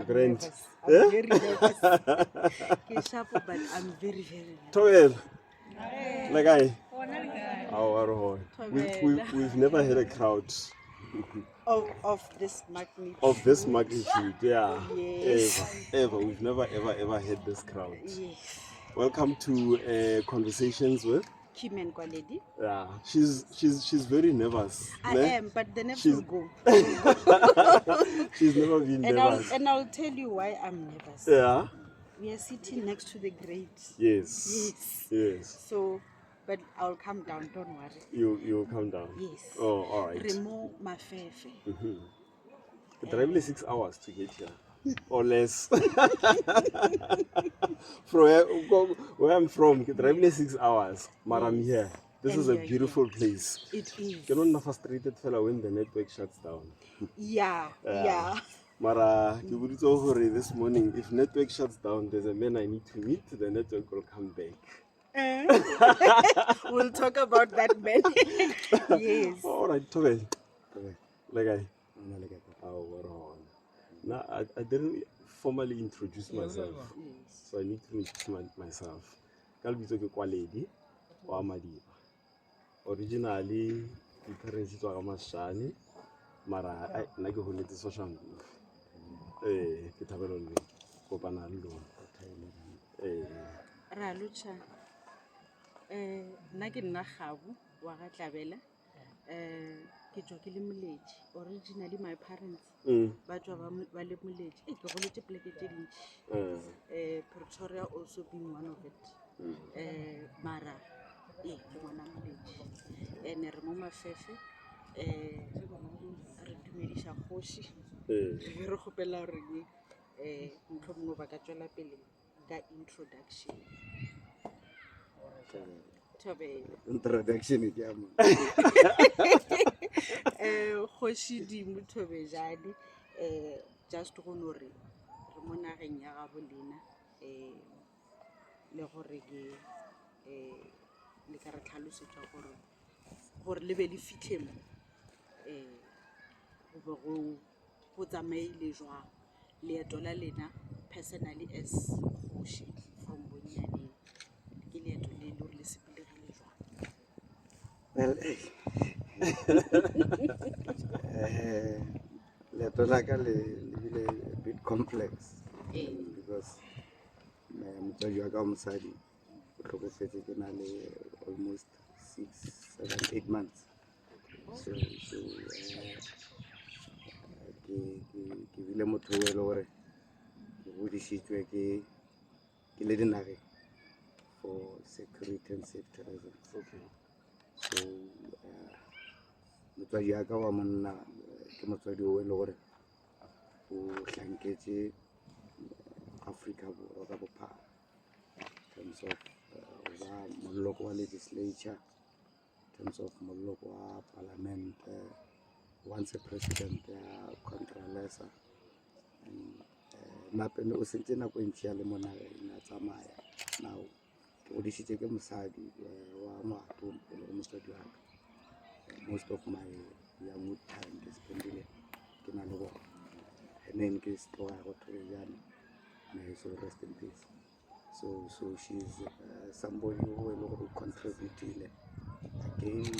Grand. nervous. I'm very nervous. Ke sharp, but I'm very, very nervous. Thobela. Le kae? Aowa, re gona. We've never had a crowd Of this magnitude. Of this magnitude, yeah. Yes. Ever, ever. We've never, ever, ever had this crowd. Yes. Welcome to Conversations with Kim and Kwaledi. Yeah, she's very nervous. I ne? am, but the nerves will go. She's never been And I'll, nervous. and I'll tell you why I'm nervous. We are sitting next to the great. Yes. Yes. Yes. So, but I'll calm down, don't worry. You calm down. Yes. Oh, all right. Remo Mafefe. Drive 6 hours to get here. Or less. From where I'm from, drive 6 hours. But I'm here. This And is a you're here. beautiful place. It is. Ke no nna frustrated fela when the network shuts down. Yeah, yeah. Mara, ke boditse gore this morning, if network shuts down, there's a man I need to meet, the network will come back. We'll talk about that man. Yes. All right, Thobela. Le kae? Nna le kae? Aowa, re gona. Now, I didn't formally introduce myself. Yes. So I need to introduce myself. Ka lebitso ke Kwaledi wa Madiba. Originally, di parents tswa ka Mashane, mara ai, nna ke holetse Soshanguve. Ke thabela le kopana le lona. Ra lotšha. Nna ke nna Kgabo wa ga Tlabela. Ke tswa ke le Moletši. Originally my parents ba tswa ba le Moletši. Ke goletse poleke tše dintši. Pretoria also being one of it. Mara ke ngwana Moletši. Ene re mo Mafefe. Re dumediša kgoši. Re be re kgopela gore mohlomongwe ba ka tšwela pele ka introduction. Thobela. Introduction ke ya mo. Kgoši Dimo Thobejane, just go no re re mo nageng ya gabo lena, le gore ke le ka re tlhalosetsa gore le be le fitlhe mo, go be go tsamaile jwang leeto la lena personally as kgoši from bonnyaneng, ke leeto le le gore le sepelegile jwang? Well, hey. Leeto la ka le bile a bit complex because motswadi wa ka wa mosadi o hlokofetse ke na le almost 6, 7, 8 months. So, ke bile motho o e le gore ke godišitšwe ke le dinageng for security and safety reasons. So, motswadi wa ka wa monna, ke motswadi o e le gore o hlanketše Afrika Borwa ka bophara in terms of go ba moloko wa legislature, in terms of moloko wa parliament, once a president ya Contralesa. And Mapene o sentse nako e ntši ya le mo nageng a tsamaya. Now ke godišitše ke mosadi wa ngwato e lego motswadi wa ka. Most of my young time ke spendile ke na le bona. Her name ke Setlogago Thobejane, may her soul rest in peace. So she's somebody who e le gore o contributile. Again,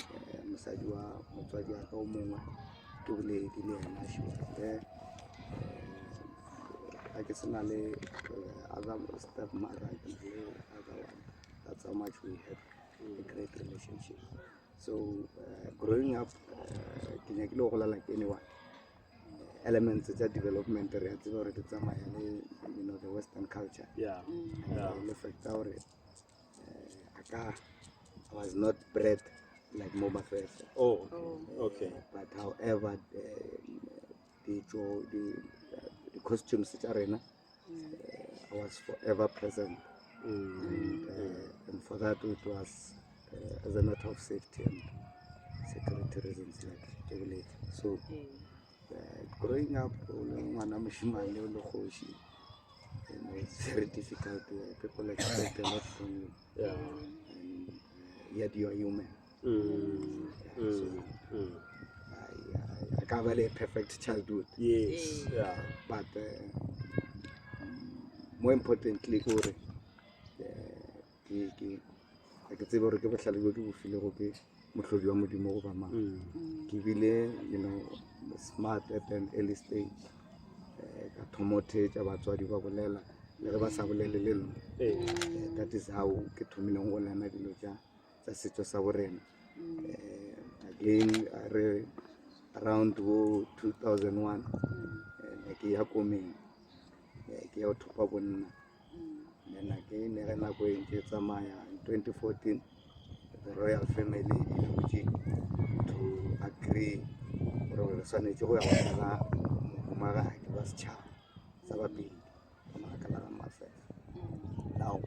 mosadi wa motswadi wa ka o mongwe ke boledi le yena, she was there. Ha ke sena le other stepmother, ke na le other one. That's how much we had a great relationship. So growing up, ke nyakile go gola like anyone. Elements tsa development re a tseba gore di tsamaya le, the Western culture. And le fact ya gore, I was not bred like mo Mafefe. Oh, okay. But however, the costumes tsa rena, I was forever present. And for that it was as a matter of safety and security reasons, like ke boletse. So, growing up, o le ngwana moshimane, o le kgoši, it's very difficult. People expect a lot from you. And yet you are human. Yeah, so I ka ba le perfect childhood. Yes. But More importantly ke gore ke ke ga ke tsebe gore ke bohlale bjo ke bo filego ke mohlodi wa modimo goba mang. Ke bile you know smart at an early stage ka thoma go theetša batswadi ba bolela le ge ba sa bolele le nna. That is how ke thomileng go learna dilo tša tša setšo sa borena. Again re around bo 2001 ne ke ya komeng ke ya go thopa bonna. Then again ge nako e ntse e tsamaya in 2014 the royal family e dutše to agree gore re swanetše go ya go nyala mohumagadi wa setšhaba sa Bapedi ka Makala ga Mafefe. Now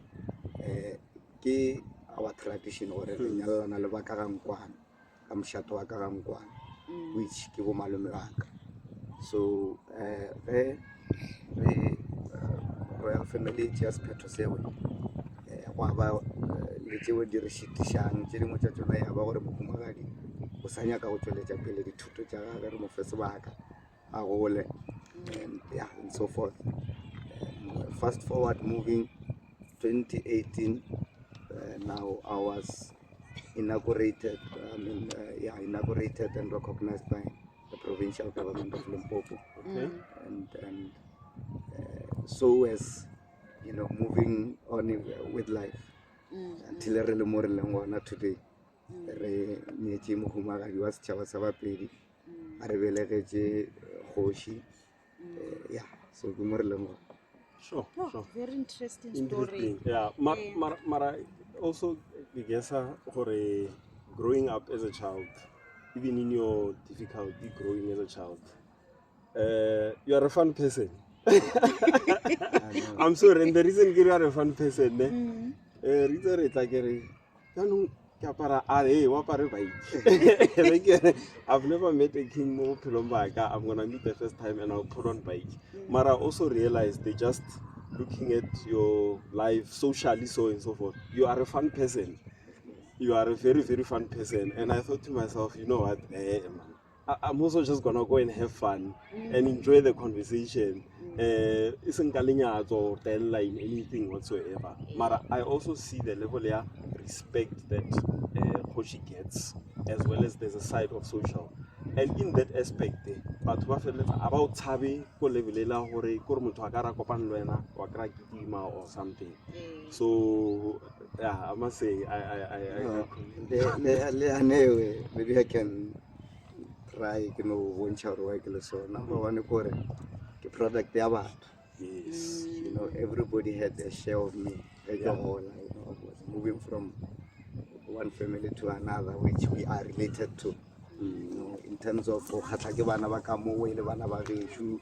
ke our tradition gore re nyalelana le ba ka ga Nkwana, ka mošate wa ka ga Nkwana, which ke bo malome wa ka. So ge re royal family e tšea sephetho seo gwa ba le tšeo di re šitišang, tše dingwe tša tšona ya ba gore mohumagadi o sa nyaka go tšweletša pele dithuto tša gagwe re mo fe sebaka a gole and yeah and so forth. Fast forward moving 2018, now I was inaugurated, I mean, yeah, inaugurated and recognized by the provincial government of Limpopo. And so as you know, moving on with life until re le mo re leng gona today. Re nyetše mohumagadi wa setšhaba sa Bapedi, a re belegetše kgoši. Yeah, so ke mo re leng gona. Sure, Oh, sure. Very interesting story. Interesting. Yeah, mara also ke guessa gore growing up as a child, even in your difficulty growing as a child, you are a fun person. I'm sorry, and the reason you are a fun person, ne? Re itse re tla ke re, jaanong ke apara a re, o apare bike. Be ke re, I've never met a king mo bophelong ba ka. I'm gonna meet the first time and I'll put on bike. Mara also realize they just looking at your life socially, so and so forth. You are a fun person. You are a very, very fun person. And I thought to myself, you know what, man, I'm also just gonna go and have fun and enjoy the conversation. E seng ka lenyatso or tella in anything whatsoever. Mara I also see the level ya respect that Kgoši gets, as well as there's a side of social. And in that aspect, batho ba feleletsa a ba o tshabe ko level e la gore ke gore motho a ka ra kopana le wena, wa kry-a kitima or something. So yeah, I must say I No, commend le anewe, maybe I can try ke no bontšha gore why ke le so. Number one ke gore ke product ya batho. You know, everybody had a share of me. Ge ke gola, you know, I was moving from one family to another, which we are related to. You know, in terms of go kgatlha ke bana ba ka moo le bana ba gešo,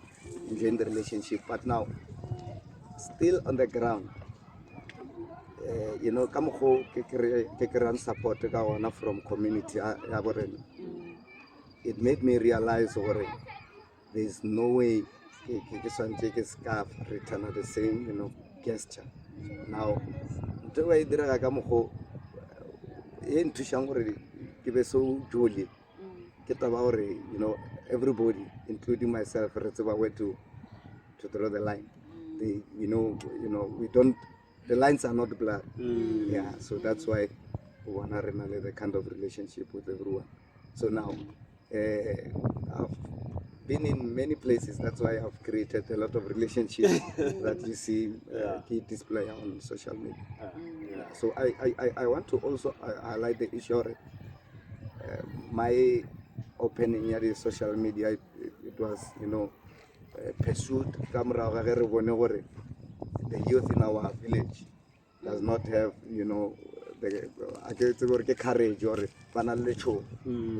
enjoying the relationship. But now, still on the ground, you know, ka mokgo ke kry-ang support ka gona from community ya bo rena, it made me realize gore there's no way ke swantse ke ska return the same, you know, gesture. Now, ntho e ba e direga ka mokgo e nthušang gore ke be so jolly, ke taba gore, you know, everybody including myself re tseba where to draw the line. They, you know, we don't, the lines are not blurred. Yeah, so that's why we wanna re na le the kind of relationship with everyone. So now, I've been in many places. That's why I've created a lot of relationships that you see ke display on social media. Yeah. So I want to also highlight the issue of my opening ya the social media. It was, you know, pursued ka morago ga ge re bone gore the youth in our village does not have, you know, the, a ke tsebe gore ke courage or ba na le letšhogo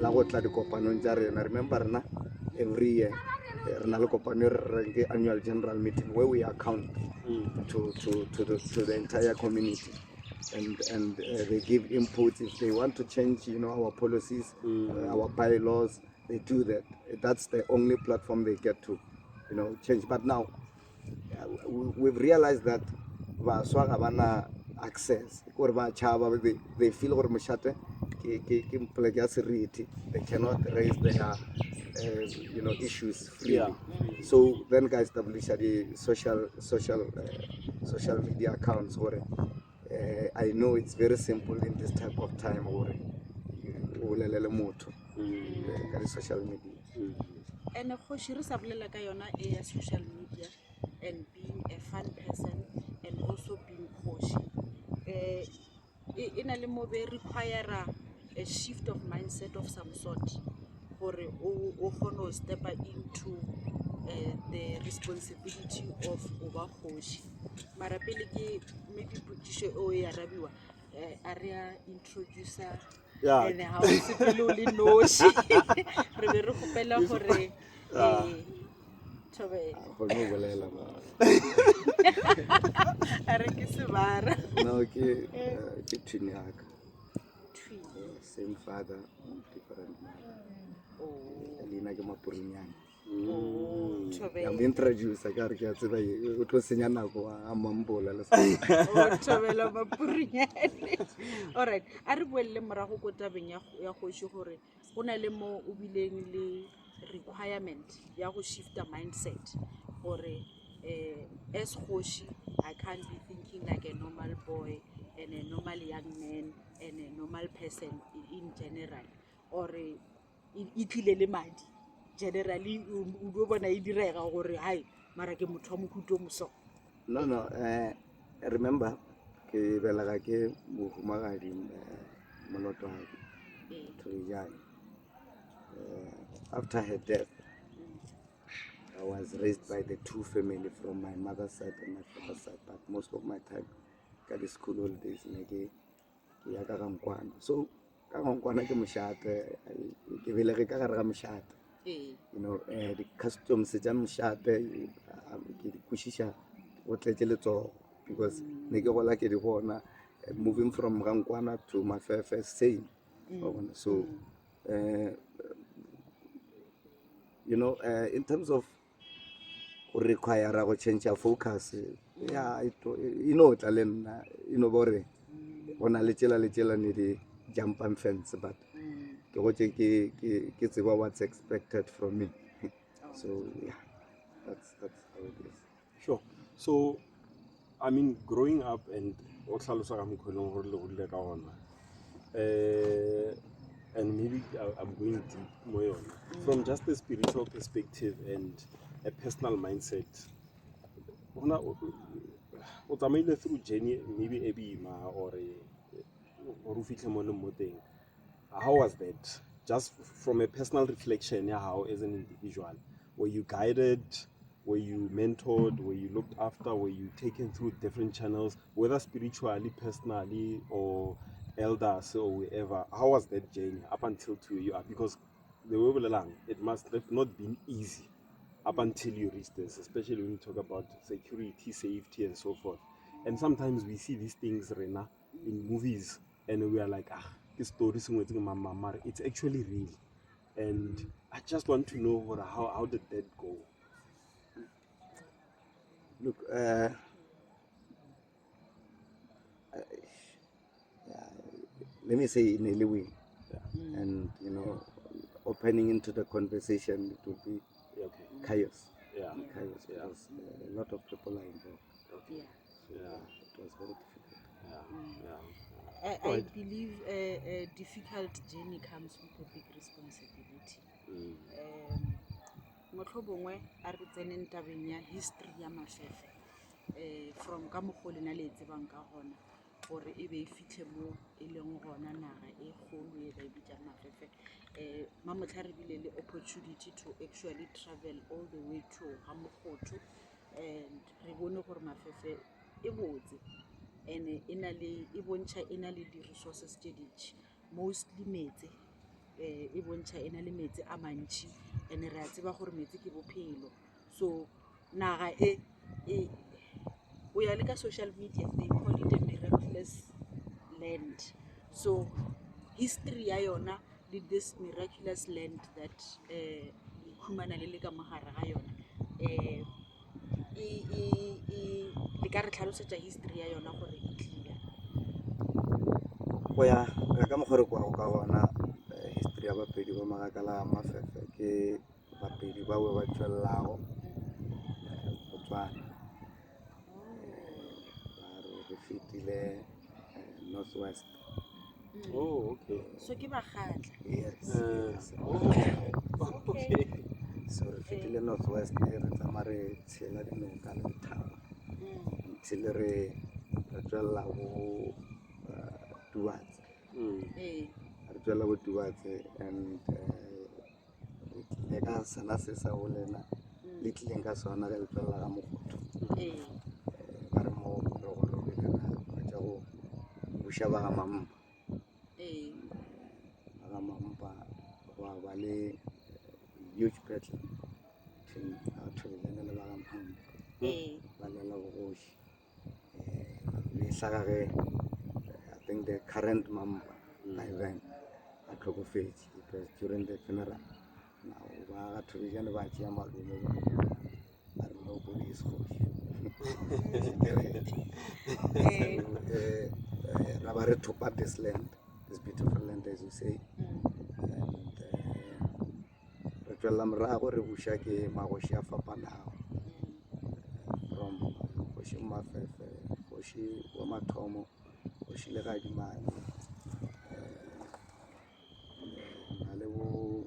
la go tla dikopanong tša rena. Remember rena every year re na le kopano e re reng ke annual general meeting where we account to the entire community, and they give inputs if they want to change, you know, our policies, our bylaws. They do that. That's the only platform they get to, you know, change. But now, we've realized that baswa ga ba na access. Gore ba tšhaba, they feel gore mošate ke poleke ya seriti. They cannot raise their you know, issues freely. So then guys establish the social social media accounts gore I know it's very simple in this type of time gore o bolele le motho ka di-social media. And kgoši, re sa bolela ka yona e ya social media and being a fun person and also being kgoši, e na le mo be require a shift of mindset of some sort gore o kgone go stepa into the responsibility of o ba kgoši. Mara pele ke maybe potšišo eo e arabiwa, a re a introducer and ha o sepele o le noši, re be re kgopela gore thobela. A kgone go bolela ma. A re ke sebara. No, ke twin ya ka. Twin. Same father, different mother. Oh. Leina ke Mapurunyane. Oh, Ke a thobela. mo introduce ka re ke a tseba o tlo senya nako a mambola le sa. Oh, thobela Mapurunyane. Alright, a re boelele morago ko tabeng ya kgoši gore go na le mo o bileng le requirement ya go shifta mindset gore as kgoši I can't be thinking like a normal boy and a normal young man and a normal person in general, or e tlile le madi generally o dio bona e direga gore hai mara ke motho wa mohuta o moso. No, remember ke belega ke mohumagadi, Molotwadi, Thobejane. After her death, I was raised by the two family from my mother's side and my father's side, but most of my time ka di school holidays ne ke ya ka ga Nkwana. So ka ga Nkwana ke mošate, ke belege ka gare ga mošate. You know, di customs tša mošate, ke di kwešiša go tletše letsogo because ne ke gola ke di bona, moving from ga Nkwana to Mafefe, same. Wa bona? So, in terms of go require go change focus, yeah, e no tla le nna, e no ba gore go na le tšela le tšela ne di jumpang fence, but ke gotse ke tseba what's expected from me. So yeah, that's how it is. Sure. So, I mean, growing up and o hlalosa ka mokgwa e leng gore le godile ka gona, and maybe I'm going deep mo yona from just a spiritual perspective and a personal mindset, gona o tsamaile through journey maybe e boima or gore o fitlhe mo leng mo teng. How was that, just from a personal reflection ya how as an individual? Were you guided? Were you mentored? Were you looked after? Were you taken through different channels, whether spiritually, personally, or elders or whoever? How was that journey up until to where you are? Because the way we it must have not been easy up until you reach this, especially when you talk about security, safety, and so forth. And sometimes we see these things, Rena, in movies, and we are like, this story is it's actually real. And I just want to know how did that go? Look, yeah, let me say in a way, and opening into the conversation, it would be chaos. Chaos, because a lot of people are involved. It was very difficult. I believe a difficult journey comes with a big responsibility. Mohlomongwe a re tseneng tabeng ya history ya Mafefe, from ka mokgwa o lena le e tsebang ka gona, gore e be e fitlhe mo e leng gona naga e kgolo e ba e bitsang Mafefe. Mamotlha re bile le opportunity to actually travel all the way to ga Mokgothu, and re bone gore Mafefe e botse and e na le, e bontšha e na le di-resources tše dintši, mostly meetse. E bontšha e na le meetse a mantši, and re a tseba gore meetse ke bophelo. So naga e, e o ya le ka social media, they call it a miraculous land. So history ya yona le this miraculous land that le ikhumana le le ka mogare ga yona, le ka re tlhalosetša history ya yona gore e tlile. Go ya ka mokgwa re kwago ka gona, history ya Bapedi ba Magakala a Mafefe ke Bapedi bao ba tšwelelago Botswana. Re fetile North West. Oh, okay. So ke Bakgatla. Yes. Yes. Oh, okay. So re fetile North West re tsamaya re tshela dinoka le dithaba until re re tswelela bo Tubatse. Re tswelela bo Tubatse and re tlile ka sena se sa bolena le tlileng ka sona ge le tswelela ga Mogotho. Ba re mo re gorogile ra hwetša go buša ba ga Mampa. Ba ga Mampa gwa ba le huge battle between Thobejane le ba ga Mampa. Ba lwela bogoši. Be hlaga ge I think the current Mampa by then a hlokofetše. It was during the funeral. Now ba ga Thobejane ba tšea marumo ba ba re nobody is kgoši. Ra ba re thopa this land, this beautiful land as you say. And re tšwelela morago re buša ke magoši a fapanago from kgoši Mafefe, kgoši wa mathomo, kgoši Legadimane, na le bo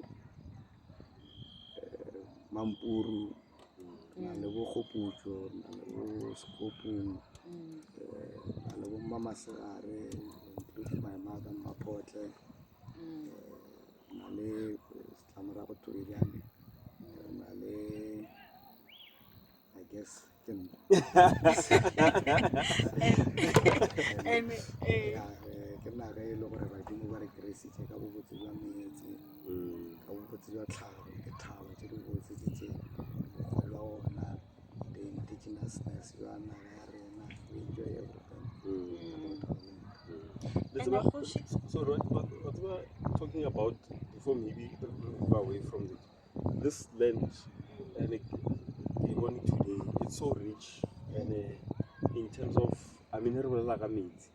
Mampuru, na le bo Kgoputšo, na le bo Sekgopung, na le bo Mmamasegare, including my mother Mmaphotle, na le setlamorago Thobejane, na le I guess ke nna. And Ya, ke naga e le gore badimo ba re kry-isitše ka bobotse bja meetse, ka bobotse bja tlhago, dithaba tše dibotse tše tše bokgwa bja ona, the indigenousness bja naga ya rena, we enjoy everything about our land. Le And tseba- kgoši- Sorry, wa tseba, talking about before maybe we move away from it, this land and it, ke bone today, it's so rich and in terms of, I mean, re bolela ka metsi.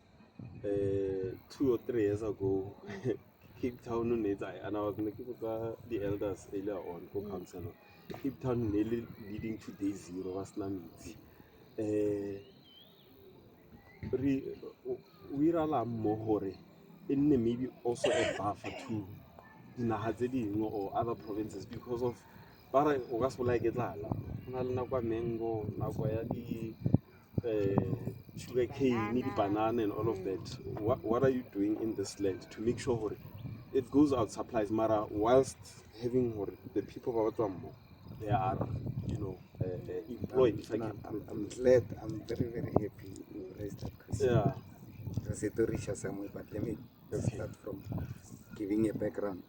2 or 3 years ago, Cape Town ne tsa, and I was ne ke botsa the elders earlier on ko council, Cape Town ne le leading to day zero ba sena metsi. Re o iralang mo gore e nne maybe also a buffer to dinaga tse dingwe or other provinces, because of ba re o ka se bolaye ke tlala, go na le nako ya mango, nako ya di sugar cane, di-banana and all of that. What are you doing in this land to make sure gore it goes out, supplies, mara whilst having gore the people ba ba tswang mo, they are employed, if I No, can put I'm it. glad, I'm very, very happy you raised that question. Re se tlo reacha somewhere, but let me start from giving a background.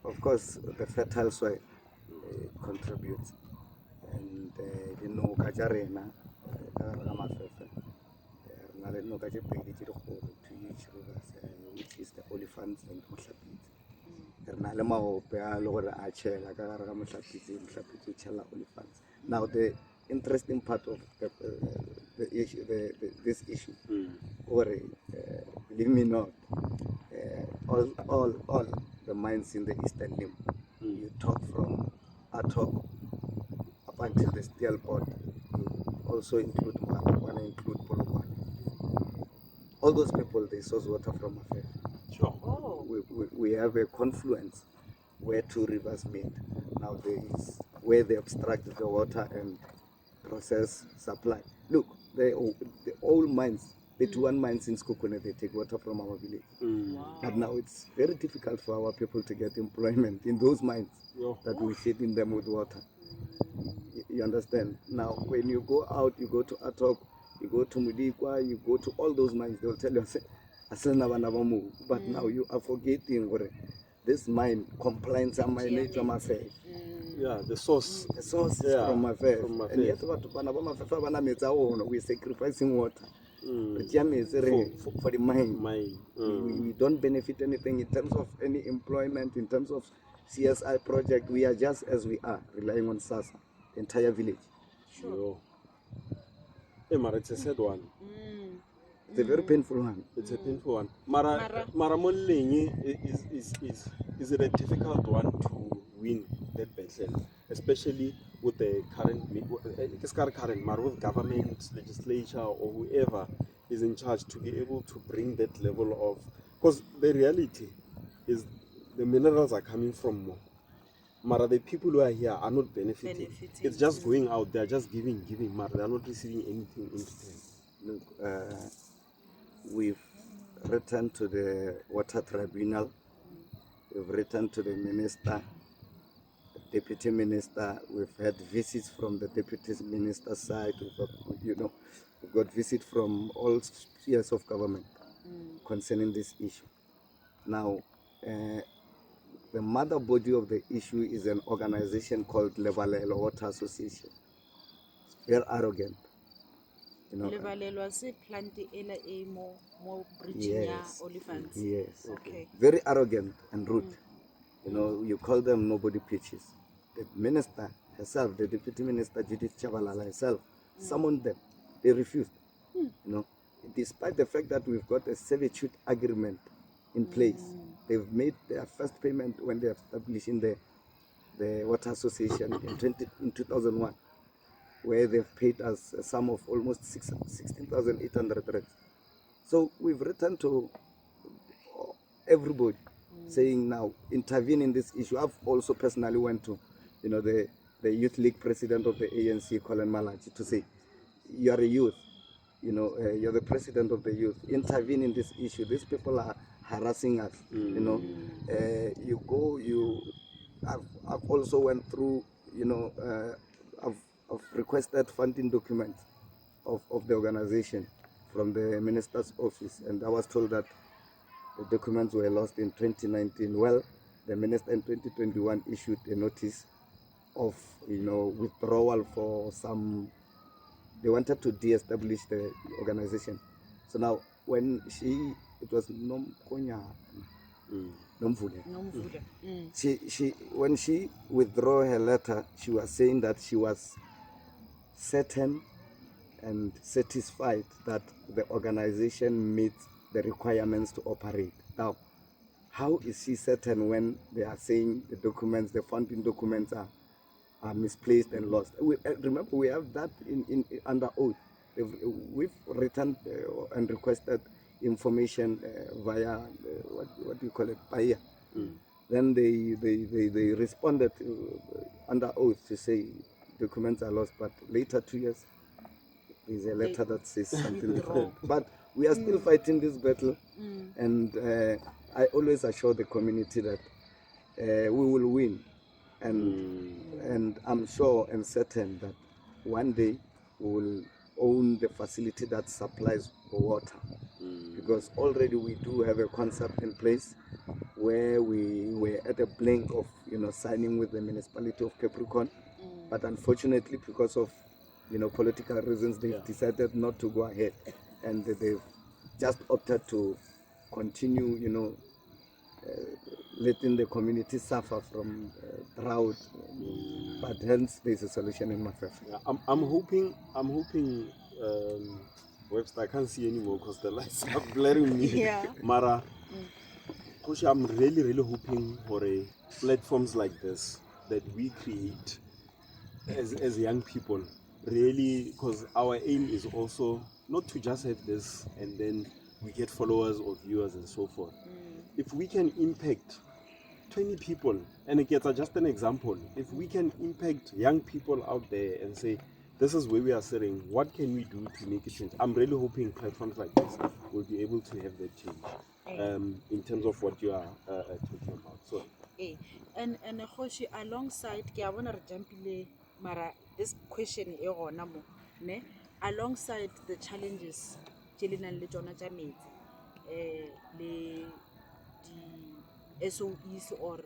Of course, the fertile soil contributes. And dinoka tša rena ka gare ga Mafefe, re na le dinoka tše pedi tše dikgolo, two huge rivers, which is the Olifants and Mohlapitsi. Re na le maope a le gore a tšhela ka gare ga Mohlapitsi, Mohlapitsi o tšhela Olifants. Now the interesting part of the issue, this issue, gore believe me not, all the mines in the Eastern Limb, you talk from Atok up until the Steelpoort, you also include Mogalakwena, include Polokwane. All those people, they source water from Mafefe. We have a confluence where two rivers meet. Now there is where they abstract the water and process supply. Look, the old mines, the 21 mines in Sekhukhune, they take water from our village. But now it's very difficult for our people to get employment in those mines Yo. that we feed in them with water. You understand? Now, when you go out, you go to Atok, you go to Modikwa, you go to all those mines, they'll tell you, say, "Asena bana ba moo." But now you are forgetting gore this mine, compliance ya mine e tswa Mafefe. Yeah, the source. The source is from Mafefe. From And yet Mafefe. batho bana ba Mafefe ba bana metsi a ona, we sacrificing water. Re tšea metsi re for the mine. Mine. We don't benefit anything in terms of any employment, in terms of CSI project. We are just as we are, relying on SASSA, the entire village. Yo. Hey, mara, it's a sad one. It's a very painful one. It's a painful one. Mara, Mara. Mara Moleng is it a difficult one to win that battle, especially with the current, ke ska re current, mara with government, legislature or whoever is in charge to be able to bring that level of, because the reality is the minerals are coming from more. Mara the people who are here are not benefiting. Benefiting. It's just going out. They are just giving, giving. Mara they are not receiving anything in return. Look, we've written to the Water Tribunal. We've written to the minister, deputy minister. We've had visits from the deputy minister's side. We've got, you know, we've got visit from all spheres of government concerning this issue. Now, the mother body of the issue is an organization called Lebalelo Water Association. It's very arrogant. You know, Lebalelo se plant ela e mo mo bridging ya Yes. Olifants. Yes. Okay. Very arrogant and rude. You know, you call them, nobody pitches. The minister herself, the deputy minister Judith Chabalala herself, summoned them. They refused. You know, despite the fact that we've got a servitude agreement in place. They've made their first payment when they established the Water Association in 2001, where they've paid us a sum of almost 16,800 rand. So we've written to everybody saying now intervene in this issue. I've also personally went to, you know, the youth league president of the ANC, Colin Malatji, to say, you are a youth, you know, you're the president of the youth, intervene in this issue. These people are harassing us, you know. You go, you, I've also went through, you know, I've requested funding documents of the organization from the minister's office, and I was told that the documents were lost in 2019. Well, the minister in 2021 issued a notice of, you know, withdrawal for some, they wanted to de-establish the organization. So now when she, it was Nomkonya, Nomvula. Nomvula. When she withdrew her letter, she was saying that she was certain and satisfied that the organization meets the requirements to operate. Now, how is she certain when they are saying the documents, the funding documents are misplaced and lost? We remember, we have that in under oath. We've written and requested information via, what do you call it, PAIA. Then they responded under oath to say documents are lost, but later 2 years, there's a letter that says something different. But we are still fighting this battle, and I always assure the community that we will win, and I'm sure and certain that one day we will own the facility that supplies water, because already we do have a concept in place where we were at the blink of, you know, signing with the municipality of Capricorn, but unfortunately because of, you know, political reasons, they've decided not to go ahead, and they've just opted to continue, you know, letting the community suffer from drought. But hence there's a solution in Mafefe. Yeah, I'm hoping, I'm hoping, Webster, I can't see anymore because the lights are blaring me. Mara, Kgoshi, I'm really, really hoping for a platforms like this that we create as young people, really, because our aim is also not to just have this and then we get followers or viewers and so forth. If we can impact 20 people, and it gets just an example, if we can impact young people out there and say, this is where we are sitting, what can we do to make a change? I'm really hoping platforms like this will be able to have that change, in terms of what you are talking about. So, And Kgoshi, alongside, ke a bona re jumpile, mara this question e gona mo, ne? Alongside the challenges tse le nang le tsona tsa metsi, le di SOEs or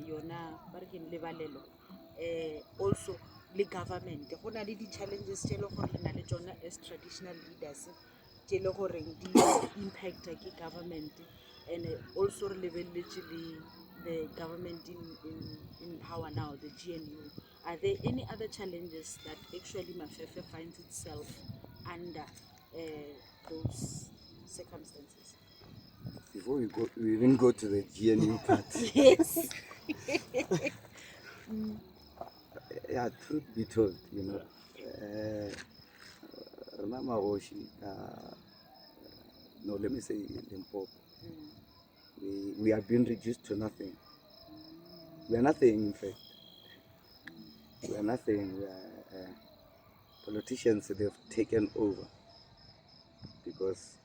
yona ba re keng lebalelo, also le government, go na le di-challenges tse e leng gore le na le tsona as traditional leaders tse e leng goreng di impacta ke government, and also re lebeletse le the government in power now, the GNU. Are there any other challenges that actually Mafefe finds itself under those circumstances? Before we go, we even go to the GNU part. Yes. Yeah, truth be told, rena magoši ka, no, let me say Limpopo, we have been reduced to nothing. We are nothing, in fact. We are nothing. We are politicians, they've taken over because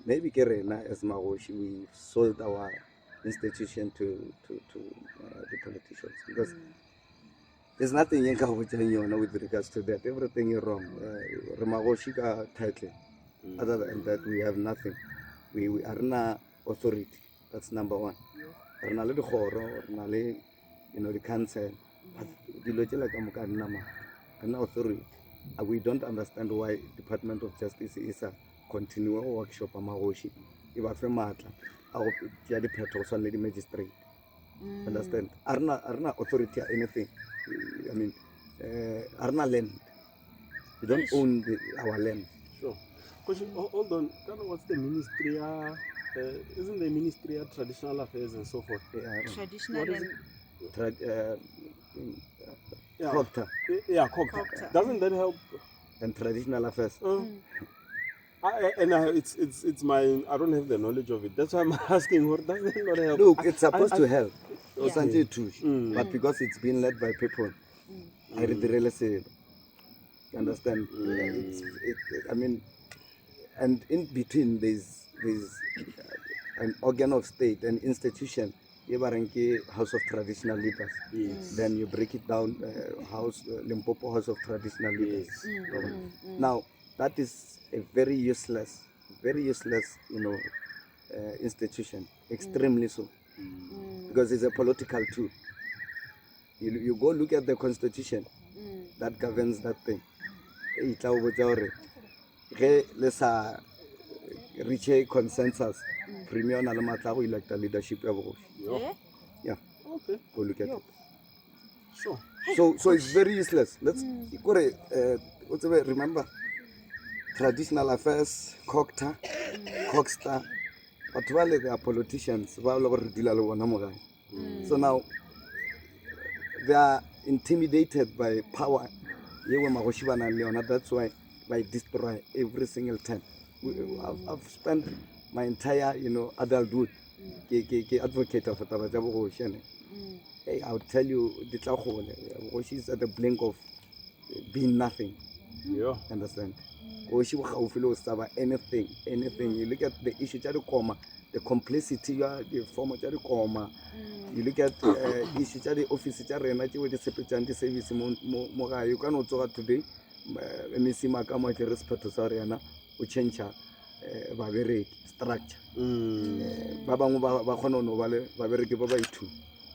maybe ke rena as magoši, we sold our institution to the politicians because there's nothing e nka go botsang yona with regards to that. Everything is wrong. Re magoši ka title. Other than that, we have nothing. We are na authority. That's number one. Re na le dikgoro, re na le the council, but dilo tšela ka moka nna maatla. Re na authority. We don't understand why Department of Justice e sa continue go workshop magoši, e ba fe maatla a go tšea diphetho go swana le di-magistrate. Understand? A re na authority ya anything. I mean, a re na land. We don't own our land. Sure. Question, hold on. Kana, what's the ministry? Isn't the Ministry of Traditional Affairs and so forth? Yeah. Traditional What is and it? Yeah. COGTA. Yeah, COGTA. COGTA. Doesn't that help? And traditional affairs. I, and I, it's my, I don't have the knowledge of it. That's why I'm asking. What does that not help? Look, it's supposed to help. Yeah. Santse e thuše. But because it's been led by people, I re direle selo. You understand? I mean, and in between there's an organ of state, an institution, e ba reng ke House of Traditional Leaders. Then you break it down, House Limpopo House of Traditional Leaders. Now that is a very useless, very useless institution. Extremely so, because it's a political tool. You go look at the constitution that governs that thing. E tla o botsa gore ge le sa reach a consensus, premier o na le maatla a go electa leadership ya bogoši. Yo. Eh? Yeah. Go look at it. So it's very useless. Let's kore, o tsebe, remember traditional affairs, COGTA, CoGHSTA, batho ba le, they are politicians ba le gore re dula le bona mo gae. So now they are intimidated by power yewe magoši ba nang le yona. That's why ba destroy every single time. I've spent my entire adulthood ke advocate for taba tša bogoši, ene hey, I'll tell you, di tla kgole. Bogoši is at the blink of being nothing. Understand? Bogoši bo gaufi le go sa ba anything, anything. You look at the issue tša dikoma, the complicity ya difomo tša dikoma. You look at issue tša di-office tša rena tšeo di sepetšang di-service mo gae. O ka no tsoga today, MEC Makamo a tšere sephetho sa gore yena o change babereki structure. Ba bangwe ba kgona go no ba le babereki ba ba i-two,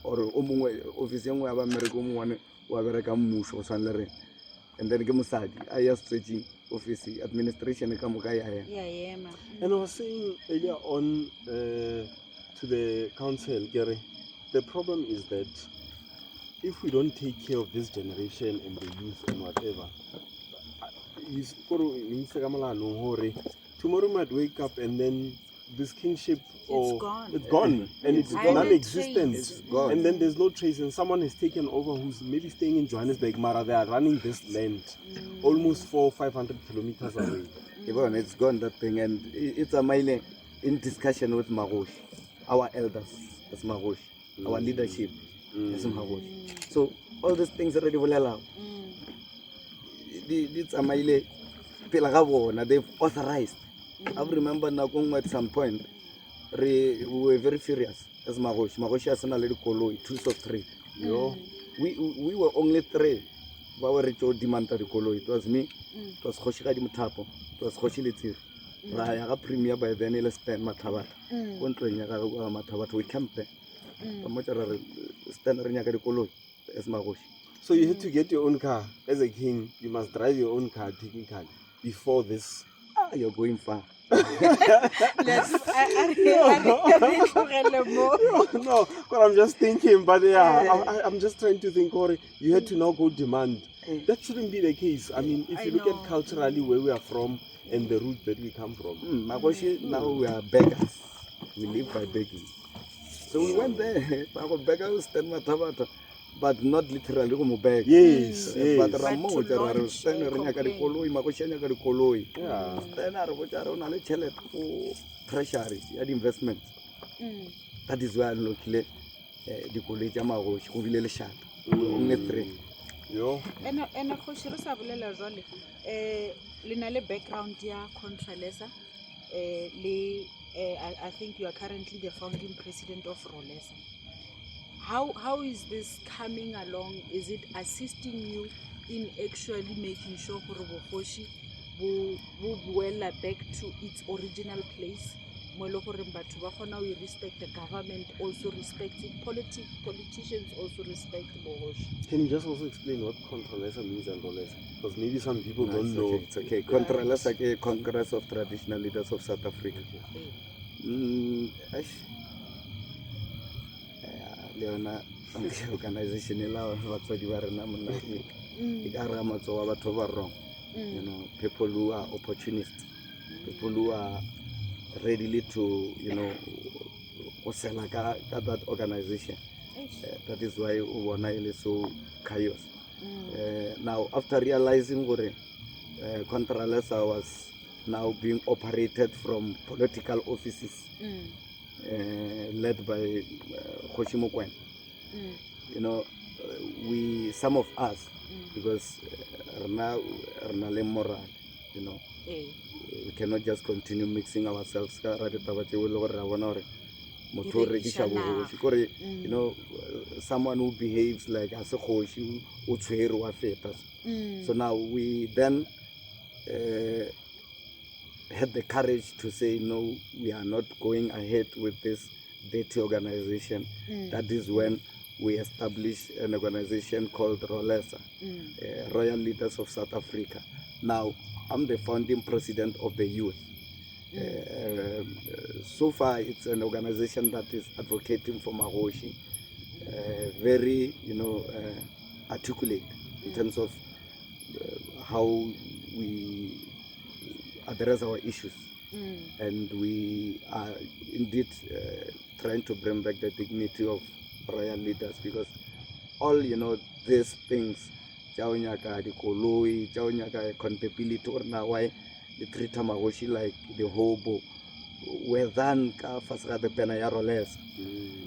or o mongwe office e nngwe ya ba mmereko, o mongwe wa bereka mmušo go tshwana le rena, and then ke mosadi a ya stretching office administration ka moka ya ema. Ya ema. And I was saying earlier on to the council, Gary, the problem is that if we don't take care of this generation and the youth and whatever, kore o itse ka molanong hore tomorrow might wake up and then this kingship or gone. It's gone and it's I haven't non-existent. trace. It's gone. And then there's no trace, and someone has taken over who's maybe staying in Johannesburg, mara they are running this land almost 400, 500 kilometers away. Ke bona, it's gone, that thing, and it's a maile in discussion with magoši, our elders as magoši, our leadership as magoši. So all these things re di bolelago di tsamaile pele ga bona. They've authorized. I remember nako nngwe at some point we were very furious as magoši. Magoši a sena le dikoloi, two of three. Yo. We were only three ba we re tšo demanda dikoloi. It was me, it was Kgošigadi Mothapo, it was Kgoši Letsiri. Ra ya ga premier, by then e le Stan Mathabatha, ko ntlong ya gagwe kwa Mathabatha. We camped there. Ba mmotsa ra re, "Stan, re nyaka dikoloi as magoši." So you had to get your own car. As a king, you must drive your own car technically before this. Ah, you're going far. A re tlogele mo. No, but I'm just thinking, but yeah, I'm just trying to think, or you had to now go demand. That shouldn't be the case. I mean, if I you look know. at culturally where we are from and the route that we come from. Magoši now we are beggars. We live by begging. So we went there, ba go bega Stan Mathabatha. But not literally go mo beka. Yes. But ra But to mmotsa ra re launch Stan a re nyaka complaint. dikoloi, magoši a nyaka dikoloi. Stan a re botsa re o na le tšhelete go treasury ya di-investments. That is why a unlockile dikoloi tša magoši, go bile lešata. Only three. Yo. Ene kgoši re sa bolela jwale, le na le background ya Contralesa, le I think you are currently the founding president of Rolesa. How is this coming along? Is it assisting you in actually making sure gore bogoši bo boela back to its original place, mo e le goreng batho ba kgona go e respect, the government also respects it, politicians also respect bogoši? Can you just also explain what Contralesa means and Rolesa? Because maybe some people No, don't it's know. Okay, it's okay. Contralesa ke Congress of Traditional Leaders of South Africa. Okay. Eish. Le yona organization e la batswadi ba rena monna e ka re matsogo a batho ba wrong. People who are opportunists, people who are readily to go sela ka that organization. That is why o bona e le so chaos. Now, after realizing gore Contralesa was now being operated from political offices, led by Kgoši Mokwena, we, some of us, because rena re na le moral, we cannot just continue mixing ourselves ka ra ditaba tseo e le gore ra bona gore motho o rekiša Di rekiša bogoši. Kore, someone who behaves like a se kgoši, o tshwere wa feta. So now we then had the courage to say, no, we are not going ahead with this dirty organization. That is when we established an organization called Rolesa, Royal Leaders of South Africa. Now, I'm the founding president of the youth. So far, it's an organization that is advocating for Magoshi, very articulate in terms of how we address our issues. And we are indeed trying to bring back the dignity of royal leaders, because all these things, tša go nyaka dikoloi, tša go nyaka accountability, gore na why le treat magoši like the hobo, were done ka fase ga the banner ya Rolesa.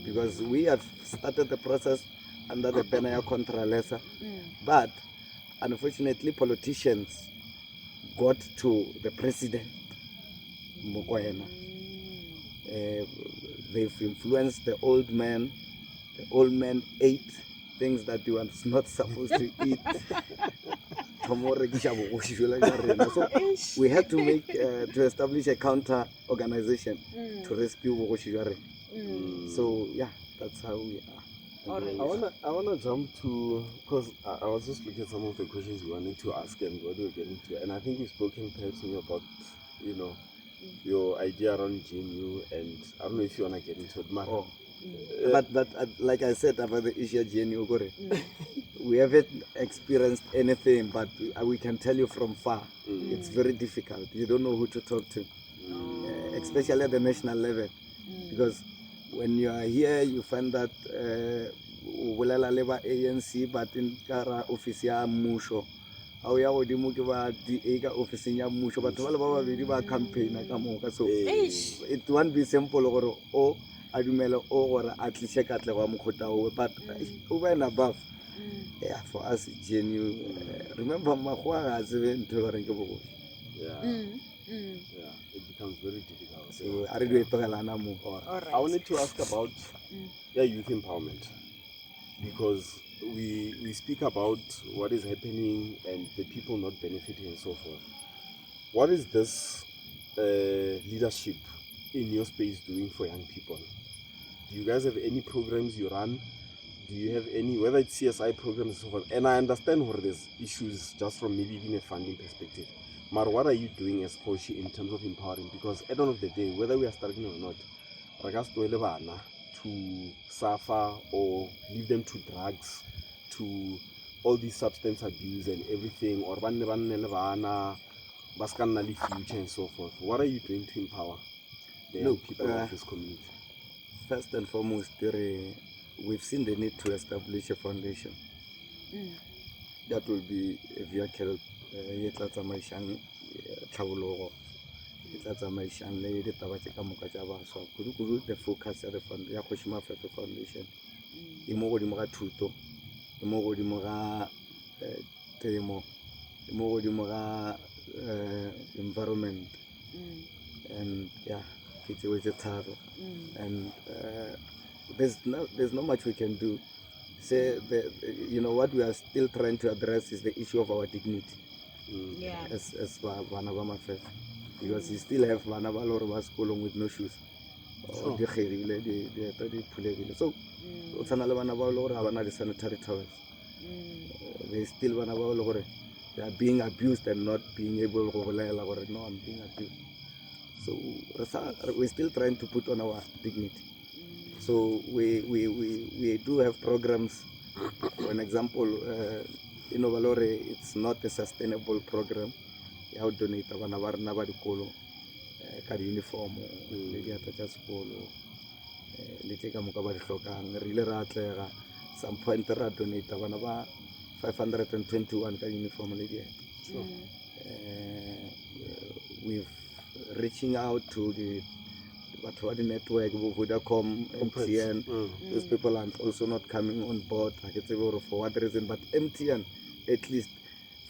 Because we have started the process under the banner ya Contralesa, but unfortunately politicians got to the president, Mokoena. They've influenced the old man. The old man ate things that he was not supposed to eat. Thomo rekiša bogoši jwale ka rena. So we had to establish a counter organization to rescue bogoši jwa rena. That's how we are. All right. I want to jump to, because I was just looking at some of the questions we wanted to ask and what we were getting to, and I think you've spoken perhaps about your idea around GNU, and I don't know if you want to get into it. Mara. Oh. But like I said about the issue of GNU, gore, we haven't experienced anything, but we can tell you from far. It's very difficult. You don't know who to talk to, especially at the national level, because when you are here, you find that o bolela le ba ANC, but in ka ra office ya mmušo, ha o ya godimo ke ba DA ka officing ya mmušo, batho ba le ba babedi ba campaigna ka moka. So Eish. it won't be simple gore o a dumele o gore a tliše katlego ya mokgotla owe, but over and above, yeah, for us GNU, remember makgowa ga a tsebe ntho e ba reng ke bogoši. Yeah, it becomes very difficult. So a re dio e tlogelana mo. All right. All right. I wanted to ask about youth empowerment, because we speak about what is happening and the people not benefiting and so forth. What is this leadership in your space doing for young people? Do you guys have any programs you run? Do you have any, whether it's CSI programs and so forth? And I understand what there's issues just from maybe even a funding perspective. But what are you doing as Kgoši in terms of empowering? Because at the end of the day, whether we are struggling or not, re ka se tlohele bana to suffer or leave them to drugs, to all these substance abuse and everything, or ba nne ba nne le bana, ba ska nna le future and so forth. What are you doing to empower the young Look, people of this community? First and foremost, re We've seen the need to establish a foundation that will be a vehicle ye tla tsamaišang tlhabologo, e tla tsamaišang le ditaba tše ka moka tša baswa, kudu-kudu the focus ya the fund ya Kgoši Mafefe Foundation e mo godimo ga thuto, e mo godimo ga temo, e mo godimo ga environment and yeah, ke tšeo tše tharo. And there's not much we can do. Say the, you know what we are still trying to address is the issue of our dignity as bana ba Mafefe, because you still have bana ba le gore ba sekolong with no shoes or di kgegile, dieta di phulegile, so o tshwana le bana ba le gore ga ba na di-sanitary towels. They still bana ba le gore they are being abused and not being able go bolela gore, "No, I'm being abused." So we're still trying to put on our dignity. So we do have programs. For an example, e no ba le gore it's not a sustainable program ya go donate bana ba rena ba dikolo ka di-uniform le dieta tša sekolo le tše ka moka ba di hlokang. Re ile ra atlega some point, ra donate bana ba 521 ka uniform le dieta. We've reaching out to the batho ba di-network, bo Vodacom, MTN. Those people are also not coming on board, ga ke tsebe gore for what reason, but MTN at least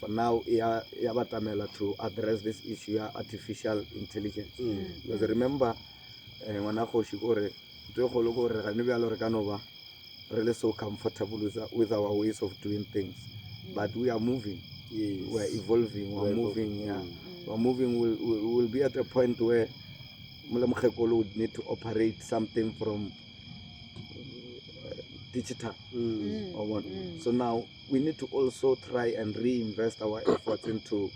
for now ya batamela to address this issue ya artificial intelligence, because remember, ngwana kgoši, kore ntho e kgolo ke gore gane bjalo re ka no ba re le so comfortable with our ways of doing things, but we are moving. We are evolving, we are moving, yeah. We are moving. We'll be at a point where mole mokgekolo would need to operate something from digital or what. So now we need to also try and reinvest our efforts into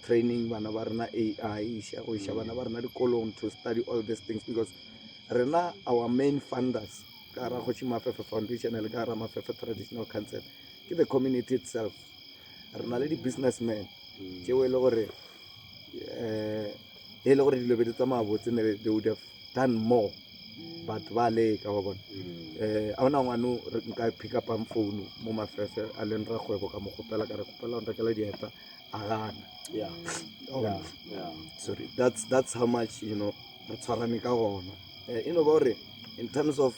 training bana ba rena AI, go iša bana ba rena dikolong to study all these things, because rena, our main funders ka gara Kgoši Mafefe Foundation le ka gara Mafefe Traditional Council ke the community itself. Re na le di-businessmen tšeo e le gore e le gore dilo be di tsamaya botse ne they would have done more, but ba leka wa bona. A ona ngwano re nka pick upang phone mo Mafefe a leng rakgwebo, ka mo kgopela ka re kgopela go nrekela dieta, a gana. Wa bona? Sorry, that's how much re tshwarane ka gona. E no ba gore in terms of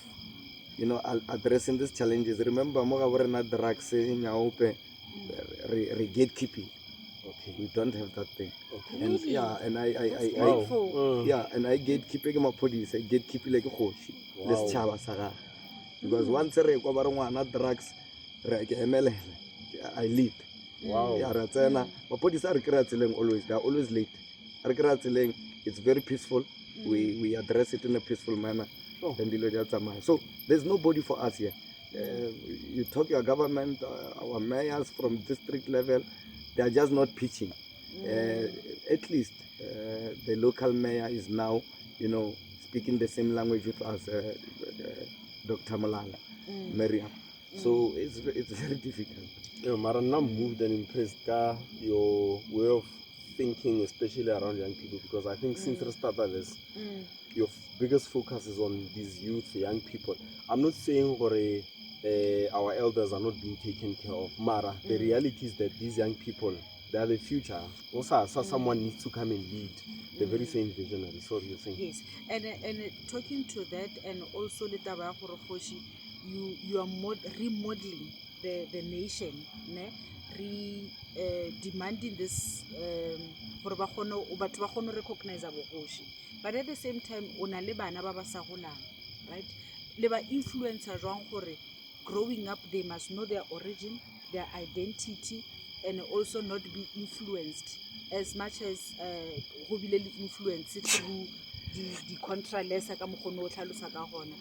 addressing these challenges, remember mo ga bo rena drugs, nyaope, re gatekeeping. We don't have that thing. And Really? yeah, and That's I painful. Yeah, and I gatekeep ke maphodisa, I gatekeepile ke kgoši le setšhaba sa gage, because once re kwa ba re ngwana drugs, re ke emelela, I lead. Ya re tsena maphodisa a re kry-a tseleng always, they are always late. A re kry-a tseleng, it's very peaceful. We address it in a peaceful manner. Then dilo di a tsamaya. So there's nobody for us here. You talk your government, our mayors from district level, they are just not pitching. At least the local mayor is now speaking the same language with us, Dr. Malala, Miriam. So it's very difficult. Yeah, mara nna I'm moved and impressed ka your way of thinking, especially around young people, because I think since we started this, your biggest focus is on these youth, young people. I'm not saying gore, our elders are not being taken care of. Mara, the reality is that these young people, they are the future. Also, so someone needs to come and lead the very same visionary. Sorry, you're saying. Yes, and talking to that, and also le taba ya gore kgoši, you are remodeling the nation, ne? Re demanding this gore ba kgone, batho ba kgone recognize bogoši, but at the same time o na le bana ba ba sa golang, right? Le ba influencer jwang gore growing up they must know their origin, their identity, and also not be influenced as much as go bile le influence through di contralesa ka mokgwa o tlhalosa ka gona?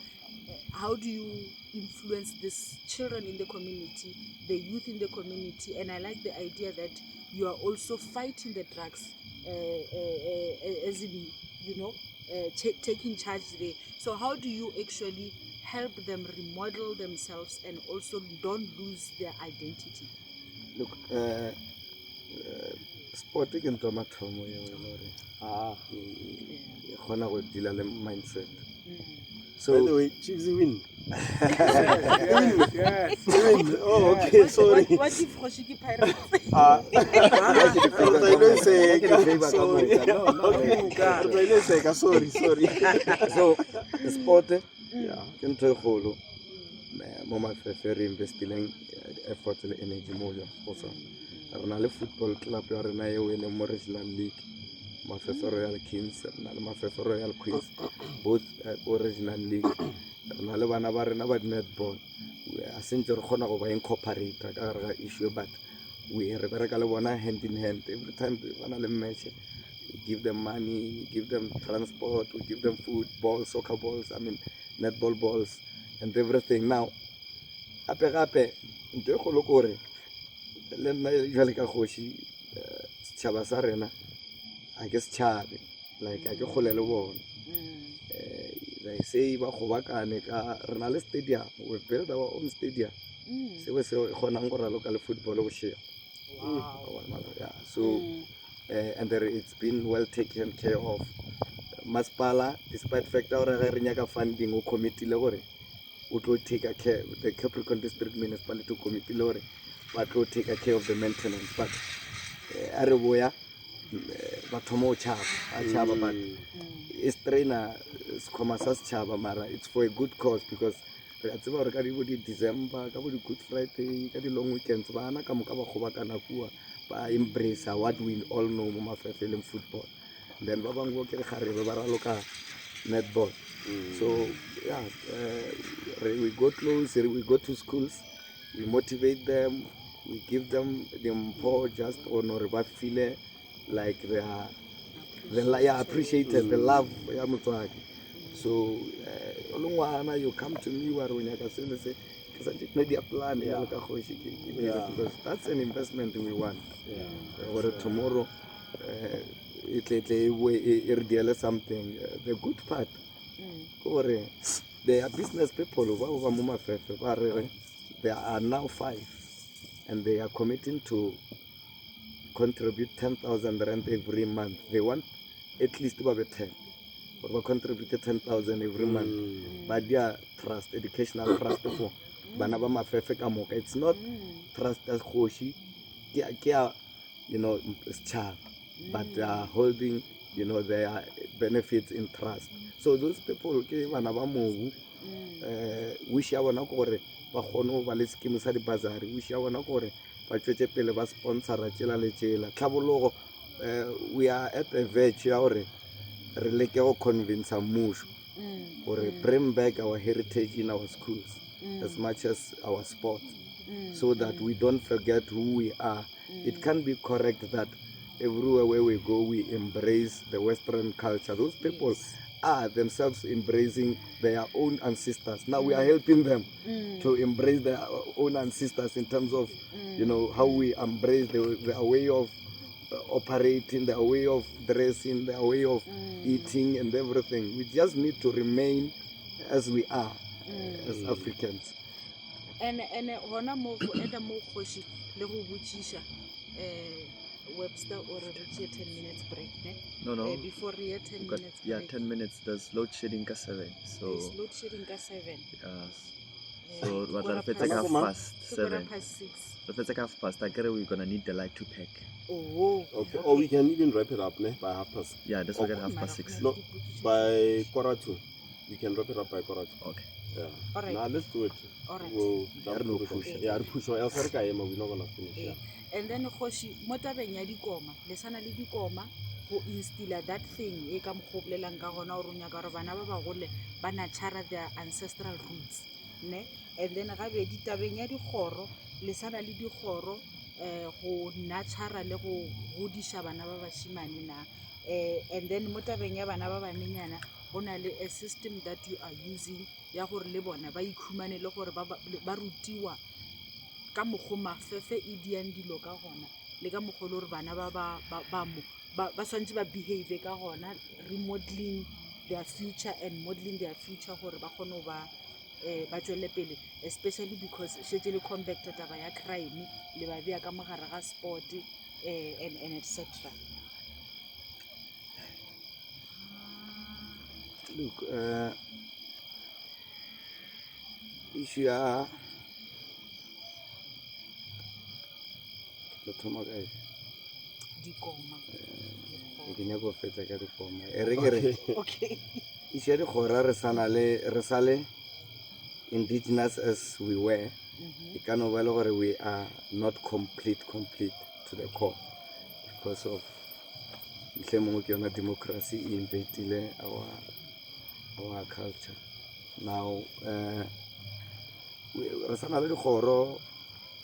How do you influence these children in the community, the youth in the community? And I like the idea that you are also fighting the drugs, as in, taking charge there. So how do you actually help them remodel themselves and also don't lose their identity? Look, sport ke ntho ya mathomo eo e le gore e kgona go deala le mindset. So By the way, Chiefs win. Oh, okay, sorry. What if kgoši ke Pirates? Ah. Re tla ile seka. Ke di-favour ka Sorry. moka. No, no. Okay. Re tla ile seka, sorry, sorry. So sport Yeah. ke ntho e kgolo mo Mafefe re investileng effort le energy mo yona go sona. Re na le football club ya rena eo e leng mo regional league, Mafefe Royal Kings. Re na le Mafefe Royal Queens, both ko regional league. Re na le bana ba rena ba di-netball. A sentse re kgona go ba incorporate ka gare ga issue, but we re bereka le bona hand in hand. Every time ba na le match, we give them money, we give them transport, we give them food, balls, soccer balls, I mean netball balls and everything. Now gape gape ntho e kgolo ke gore le nna jwale ka kgoši, setšhaba sa rena ga ke setšhabe, like ga ke kgole le bona. They say ba kgobakane ka re na le stadium, we build our own stadium, seo se kgonang go raloka le football bošego. Yeah, so and there it's been well taken care of. Masepala, despite fact ya gore ge re nyaka funding, o committile gore o tlo take care, the Capricorn District Municipality o committile gore ba tlo take care of the maintenance, but a re boya ba thoma go tšhaba, ba tšhaba, but e straina sekhwama sa setšhaba, mara it's for a good cause, because re a tseba gore ka di bo di-December, ka bo di-Good Friday, ka di-long weekends, bana ka moka ba kgobakana kua, ba embrace what we all know mo Mafefe e leng football. Then ba bangwe bo ke kgarebe ba raloka netball. So yeah, we go close, we go to schools, we motivate them, we give them the mpho just on gore ba feel like they are the yeah, appreciated, the love ya motswadi. So o le ngwana, you come to me wa re o nyaka se le se, ke santse ke ne di-plan jalo ka kgoši ke dire, because that's an investment we want gore tomorrow e tle tle e boe e re diele something. The good part ke gore they are business people ba ba mo Mafefe, ba re re there are now five and they are committing to contribute 10,000 rand every month. They want at least ba be 10 gore ba contribute 10,000 every month. Ba dia trust, educational trust for bana ba Mafefe ka moka. It's not trust ya kgoši, ke ya setšhaba, but they are holding their benefits in trust. So those people ke bana ba mobu. Wish ya bona ke gore ba kgone go ba le scheme sa di-bursary. Wish ya bona ke gore ba tšwetše pele ba sponsora tšela le tšela tlhabologo. We are at a verge ya gore re leke go convince mmušo gore bring back our heritage in our schools as much as our sports, so that we don't forget who we are. It can't be correct that everywhere where we go we embrace the Western culture. Those people are themselves embracing their own ancestors. Now we are helping them to embrace their own ancestors in terms of how we embrace their way of operating, their way of dressing, their way of eating and everything. We just need to remain as we are as Africans. And gona mo go eda mo kgoši le go botšiša, Webster o re re tšee 10 minutes break, ne? No. Before re ye 10 We've got, minutes yeah, break. 10 minutes. There's load shedding ka 7. So, There's load shedding ka 7. Yes. So, what re fetsa ka half past Ke quarter 7. past 6. Re fetsa ka half past. Akere we're gonna need the light to pack. Oh. Okay. Or we can even wrap it up, ne? By half past. Yeah, that's what at half past 6. No, by quarter to. We can wrap it up by quarter to. Okay. Yeah. All right. Now let's do it. All right. We'll jump Re no through them. push. Yeah, re push. Else re ka ema, we're not gonna finish. Yeah. And then kgoši, mo tabeng ya dikoma, le sana le dikoma go instilla that thing e ka mokgwa o bolelang ka gona gore o nyaka gore bana ba bagole ba nurture their ancestral roots, ne? And then gabedi, tabeng ya dikgoro, le sana le dikgoro go nurture le go godiša bana ba bašimane na? And then mo tabeng ya bana ba banenyana, go na le a system that you are using ya gore le bona ba ikhumane le gore ba rutiwa ka mokgwa Mafefe e diang dilo ka gona, le ka mokgwa le gore bana ba ba ba ba mo ba ba swantse ba behave ka gona, remodeling their future and modeling their future gore ba kgone go ba ba tswele pele, especially because šetše le combat taba ya crime, le ba bea ka mogare ga sport and etc. Look, Issue ya ke tlo thoma ka efe? Dikoma. Eh, ke nyako go fetsa ka dikoma. E re ke re Okay. issue ya dikgora re sa na le re sa le indigenous as we were. E ka no ba le gore we are not complete complete to the core because of ntle mongwe ke yona democracy e invadile our culture. Now re sa na le dikgoro,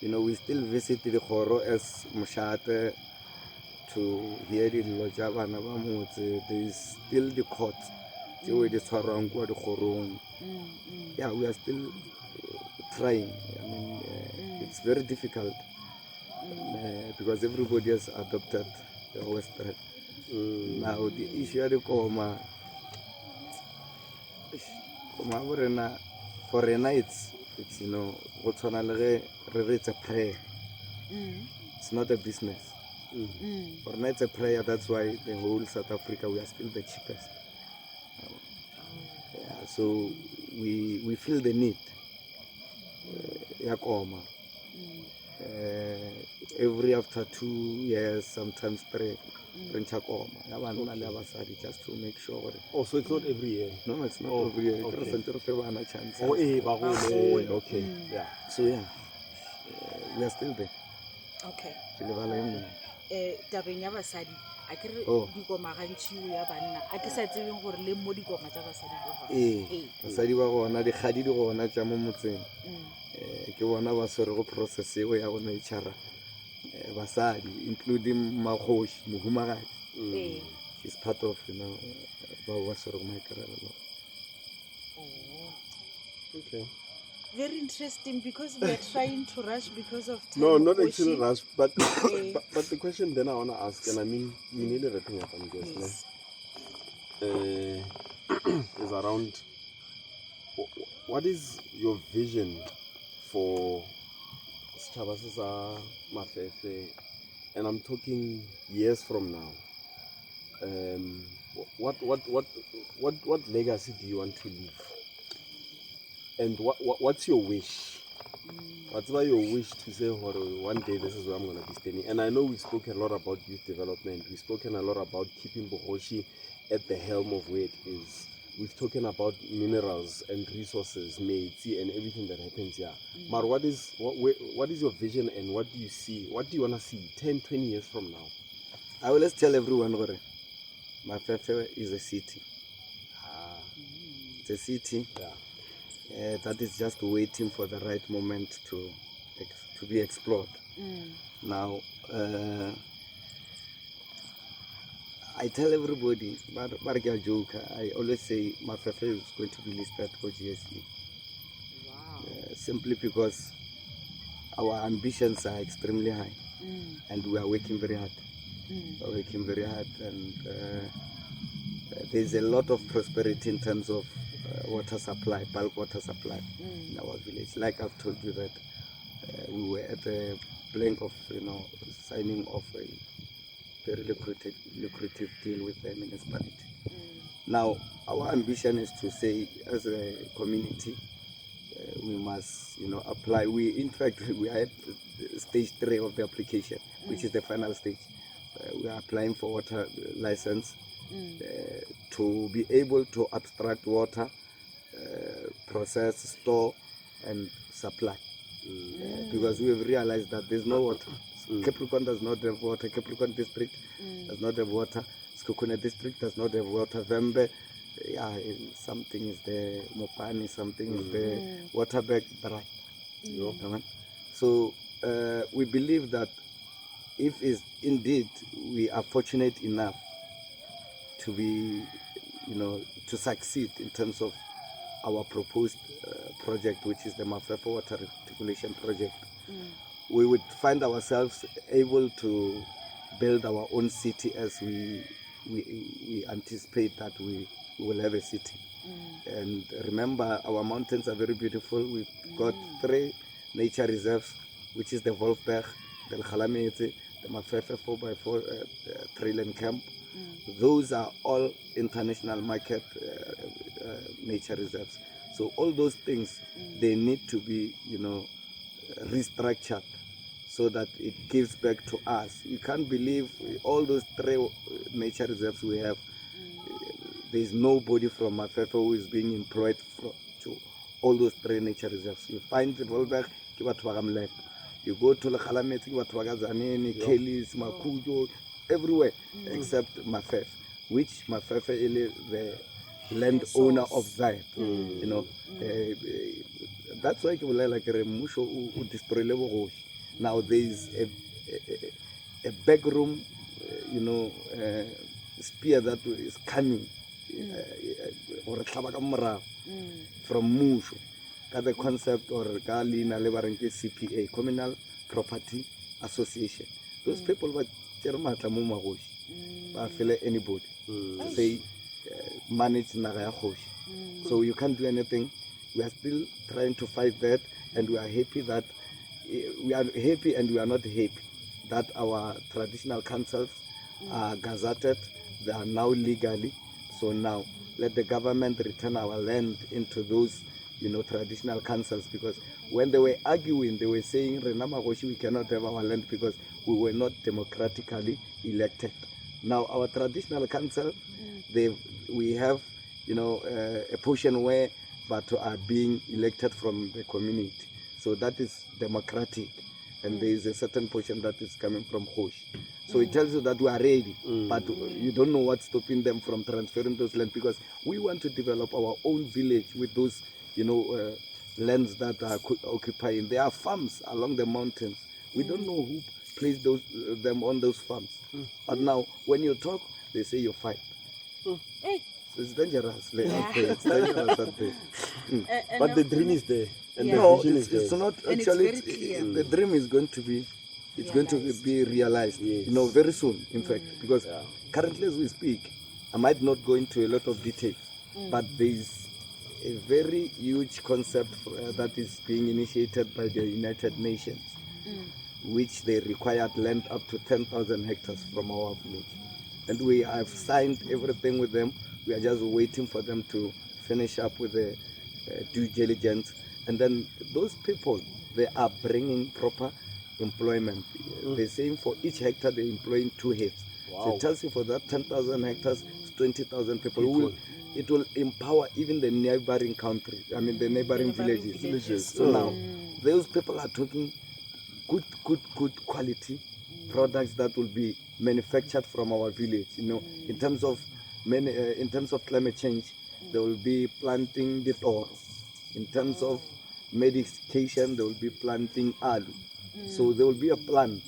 you know, we still visit dikgoro as moshate to hear dillo tša bana ba motse. There is still the court tšeo di tshwarwang kua dikgorong. Yeah, we are still trying. I mean, it's very difficult because everybody has adopted the Western. Now the issue ya dikoma, eish, koma bo rena, for rena it's you know, go tshwana le ge re re it's a prayer. It's not a business. For rena it's a prayer. That's why the whole South Africa we are still the cheapest. Yeah, so we feel the need ya koma. Every after 2 years, sometimes 3, re ntšha koma ya banna le ya basadi just to make sure gore Oh, so it's not every year? No, it's not Oh, every year. Ke re okay. santse re fe bana chance. Oh, eh, ba gole. Ba gole. Okay. Yeah. So yeah, we are still there. Okay. Ke lebala e nngwe. Tabeng ya basadi, a ke re Oh. dikoma gantši o ya banna, a ke sa tsebeng gore le mo dikoma tsa basadi di gona. Ee, Ee. basadi ba gona, dikgadi di gona tša mo motseng. Ke bona ba swerego process eo ya go nurture basadi, including magoši, mohumagadi. Ee. She's part of, you know, bao ba swerego maikarabelo. Oh. Okay. Very interesting, because we are trying to rush because of time. No, not actually Kgoši. rush, but the question then I want to ask, and I mean, we nearly wrapping up, I'm guessing, Yes. Is around what is your vision for setšhaba se sa Mafefe, and I'm talking years from now. What legacy do you want to leave? And what's your wish? What's about your wish to say, Hore, one day this is where I'm going to be standing? And I know we spoke a lot about youth development. We've spoken a lot about keeping Bogoshi at the helm of where it is. We've spoken about minerals and resources, metsi, and everything that happens here. But what is your vision, and what do you see? What do you want to see 10, 20 years from now? I always tell everyone, Hore, Mafefe is a city. It's a city. That is just waiting for the right moment to be explored. Now, I tell everybody, but I joke, I always say Mafefe is going to be listed for GSE. Wow. Simply because our ambitions are extremely high. And we are working very hard. We are working very hard, and there's a lot of prosperity in terms of water supply, bulk water supply in our village. Like I've told you that we were at the brink of signing off a very lucrative deal with the municipality. Now, our ambition is to say, as a community, we must apply. We, in fact, we are at stage 3 of the application, which is the final stage. We are applying for water license to be able to abstract water, process, store, and supply. Because we have realized that there's no water. Capricorn does not have water. Capricorn district does not have water. Sekhukhune district does not have water. Vhembe, yeah, something is there. Mopani, something is there. Waterberg, dry. So we believe that if is indeed we are fortunate enough to be, you know, to succeed in terms of our proposed project, which is the Mafefe Water Reticulation Project, we would find ourselves able to build our own city as we anticipate that we will have a city. And remember, our mountains are very beautiful. We've got 3 nature reserves, which is the Wolfberg, the Lekgalameetse, the Mafefe four by four, trail and camp. Those are all international market nature reserves. So all those things, they need to be, you know, restructured so that it gives back to us. You can't believe all those three nature reserves we have, there's nobody from Mafefe who is being employed to all those three nature reserves. You find the Wolberg, ke batho ba ga Molepo. You go to Lekgalametsi, ke batho ba ga Tzaneen, Kelly's, Makujo, everywhere except Mafefe, which Mafefe is the land owner of that. You know, that's why ke bolela ke re mmušo o destroyle bogoši. Now there is a backroom, you know, spear that is coming gore hlaba ka morago from mmušo ka the concept or ka leina le ba reng ke CPA, Communal Property Association. Those people ba tšere maatla mo magoši, ba fele anybody to say manage naga ya kgoši. So you can't do anything. We are still trying to fight that, and we are happy that we are happy and we are not happy that our traditional councils are gazetted. They are now legally. So now let the government return our land into those, you know, traditional councils, because when they were arguing, they were saying, Rena magoši, we cannot have our land because we were not democratically elected. Now our traditional council, we have, you know, a portion where but are being elected from the community. So that is democratic. And there is a certain portion that is coming from Khoshi. So it tells you that we are ready, but you don't know what's stopping them from transferring those lands, because we want to develop our own village with those, you know, lands that are occupying. There are farms along the mountains. We don't know who placed them on those farms. But now, when you talk, they say you fight. Hey. So it's dangerous. It's dangerous out there. And But the dream is there. And the No, vision is there. it's not And it's actually, very clear. the dream is going to be, it's going to Realized. be realized, Yes. you know, very soon, in fact, because Yeah. currently as we speak, I might not go into a lot of detail, but there is a very huge concept that is being initiated by the United Nations, which they required land up to 10,000 hectares from our village. And we have signed everything with them. We are just waiting for them to finish up with the due diligence. And then those people, they are bringing proper employment. They're saying for each hectare, they're employing 2 heads. So it Wow. tells you for that 10,000 hectares, it's 20,000 people. People. It will empower even the neighboring country, I mean the neighboring The neighboring villages. villages. So now, those people are talking good quality products that will be manufactured from our village. You know, in terms of many, in terms of climate change, they will be planting the toro. In terms of medication, they will be planting aloe. So there will be a plant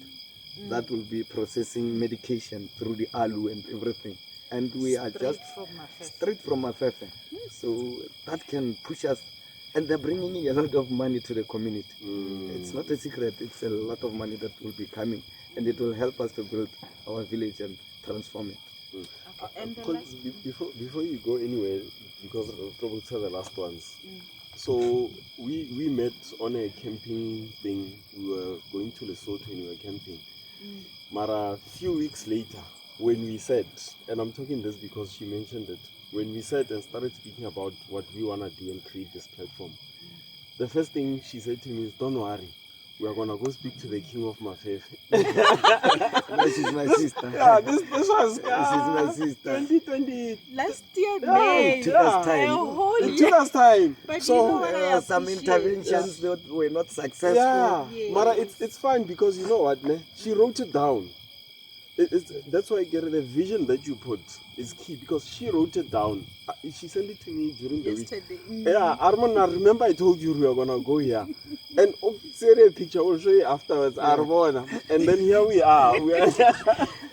that will be processing medication through the aloe and everything. And we are Straight just from Mafefe. straight from Mafefe. So that can push us. And they're bringing in a lot of money to the community. It's not a secret. It's a lot of money that will be coming. And it will help us to build our village and transform it. Okay. And the last Before you go anywhere, because I'll probably tell the last ones. So we met on a camping thing. We were going to Lesotho and we were camping. Mara, few weeks later, when we said, and I'm talking this because she mentioned it, when we sat and started speaking about what we want to do and create this platform, the first thing she said to me is, don't worry, we are going to go speak to the king of Mafefe. No, she's my sister. Yeah, this was, She's my sister. 2020. Last year, Yeah, May. It took us Yeah. time. A whole It year. took us time. But So, you know what I There were some appreciate? interventions that were not successful. Yeah. Yes. Mara, it's fine because you know what, ne? She wrote it down. That's why, Gary, the vision that you put is key because she wrote it down. She sent it to me during the week. Yesterday. Yeah, Armand, I remember I told you we were going to go here. And oh, see a picture, I'll show you afterwards. Armand. And then here we are. We are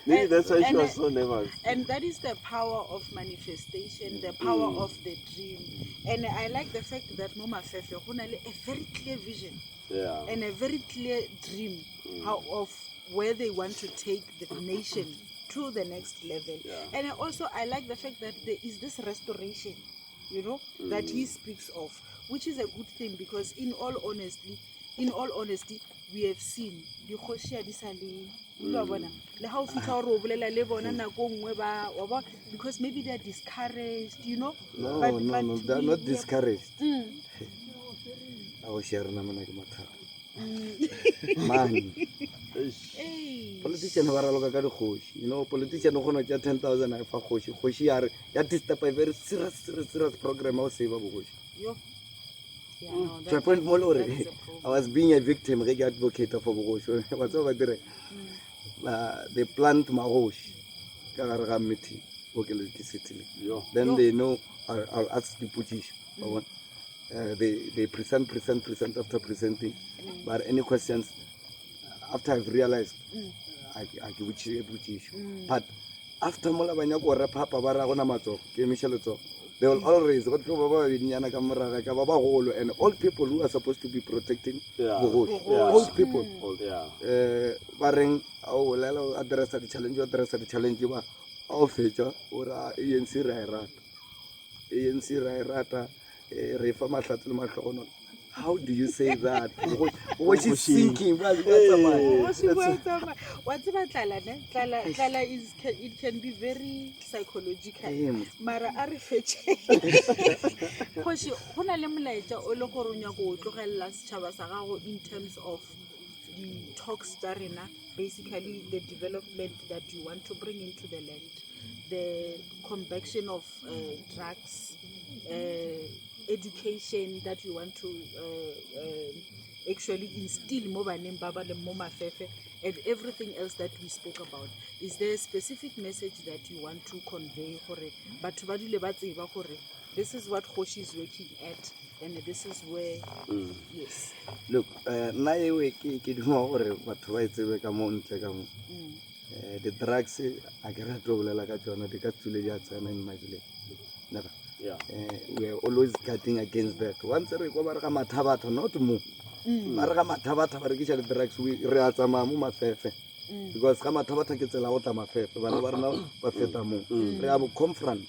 Maybe that's why she was so nervous. And that is the power of manifestation, the power of the dream. And I like the fact that Mo Mafefe go na le a very clear vision and a very clear dream how of where they want to take the nation to the next level. And also I like the fact that there is this restoration, that he speaks of, which is a good thing because in all honesty, we have seen the Khoshia di sa le Wa bona le ga o fitlha gore o bolela le bona nako nngwe ba wa bona because maybe they are discouraged you know No, But- no, but no, they are we- not we are- discouraged. A o share rena mona ke mathata. Man, Eish. Ei. politician ba raloka ka dikgoši. You know, politician o kgona go tšea 10,000 a e fa kgoši. Kgoši ya re ya disturb a very serious, serious, serious program ya go save bogoši. Yo. Yeah, no, To a point mo le gore that is a I problem. was being a victim ge ke advocate for bogoši. Wa tseba ba dire they plant magoši ka gare ga meeting o ke le ke sitile. Yo. Then Yo. they know I'll ask dipotšišo. Wa bona? They present, present, present after presenting. But any questions after I've realized I ke botšiše potšišo. But after mola ba nyaka go wrap up ba ra gona matsogo ke emiša letsogo. They will all raise go tlo ba ba babedinyana ka moraga ka ba bagolo and old people who are supposed to be protecting Yeah. bogoši. Yeah. Old people. Old, yeah. Ba reng a o bolela o addressa di-challenge o addressa di-challenge ba a o fetša o ra ANC re a e rata. ANC re a e rata, re fa mahlatse le mahlogonolo. How do you say that? Bogoši is sinking, ba tsamaya. Bogoši bo a tsamaya. Wa tseba tlala ne? Tlala, tlala is, it can be very psychological. Ee, mos- Mara a re fetše. Kgoši, go na le molaetša o le gore o nyaka go tlogelela setšhaba sa gago in terms of the talks tša rena, basically the development that you want to bring into the land, the combaction of drugs, education that you want to actually instill mo baneng ba ba leng mo Mafefe, and everything else that we spoke about. Is there a specific message that you want to convey gore batho ba dule ba tseba gore this is what Kgoši is working at and this is where yes. Look, nna eo ke duma gore batho ba e tsebe ka mo ntle ka mo. The drugs a ke rate go bolela ka tsona, di ka tsule di a tsena in my village. Never. Yeah. We are always guarding against that. Once re kwa ba re ga mathabatha, not mo. Ba re ga mathabatha ba rekiša di-drugs, re a tsamaya mo Mafefe. Because ga mathabatha ke tsela ya go tla Mafefe, bana ba rena ba feta mo. Re a bo confront.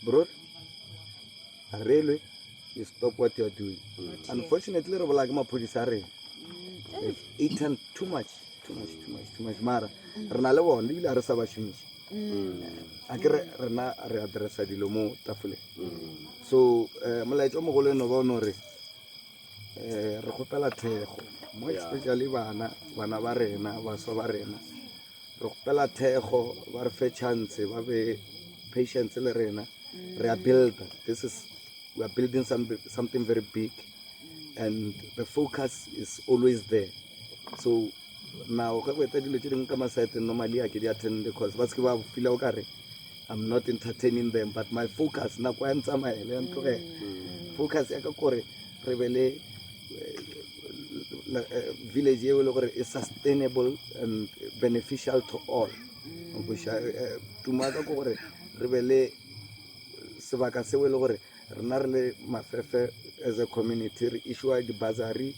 Bro, re lwe, you stop what you are doing. Unfortunately, re bolaya ke maphodisa a rena. They've eaten too much, too much, too much, too much. Mara, re na le bona, ebile ha re sa ba šomiše. A ke re rena re addressa dilo mo tafoleng. So, molaetša o mogolo eno ba o no re, re kgopela thekgo, mo especially bana ba rena, baswa ba rena. Re kgopela thekgo, ba re fe chance, ba be patience le rena. Re a builder. We are building something very big, and the focus is always there. So now, ge go etsa dilo tše dingwe ka masaeteng, normally ha ke di attend because ba se ke ba feel o kare I'm not entertaining them, but my focus nako ya ntsamaela, ya ntlogela. Focus ya ka kore re be le village eo e le gore e sustainable and beneficial to all. Tumo ya ka ke gore re be le sebaka seo e le gore rena re le Mafefe as a community re issue di-bursary,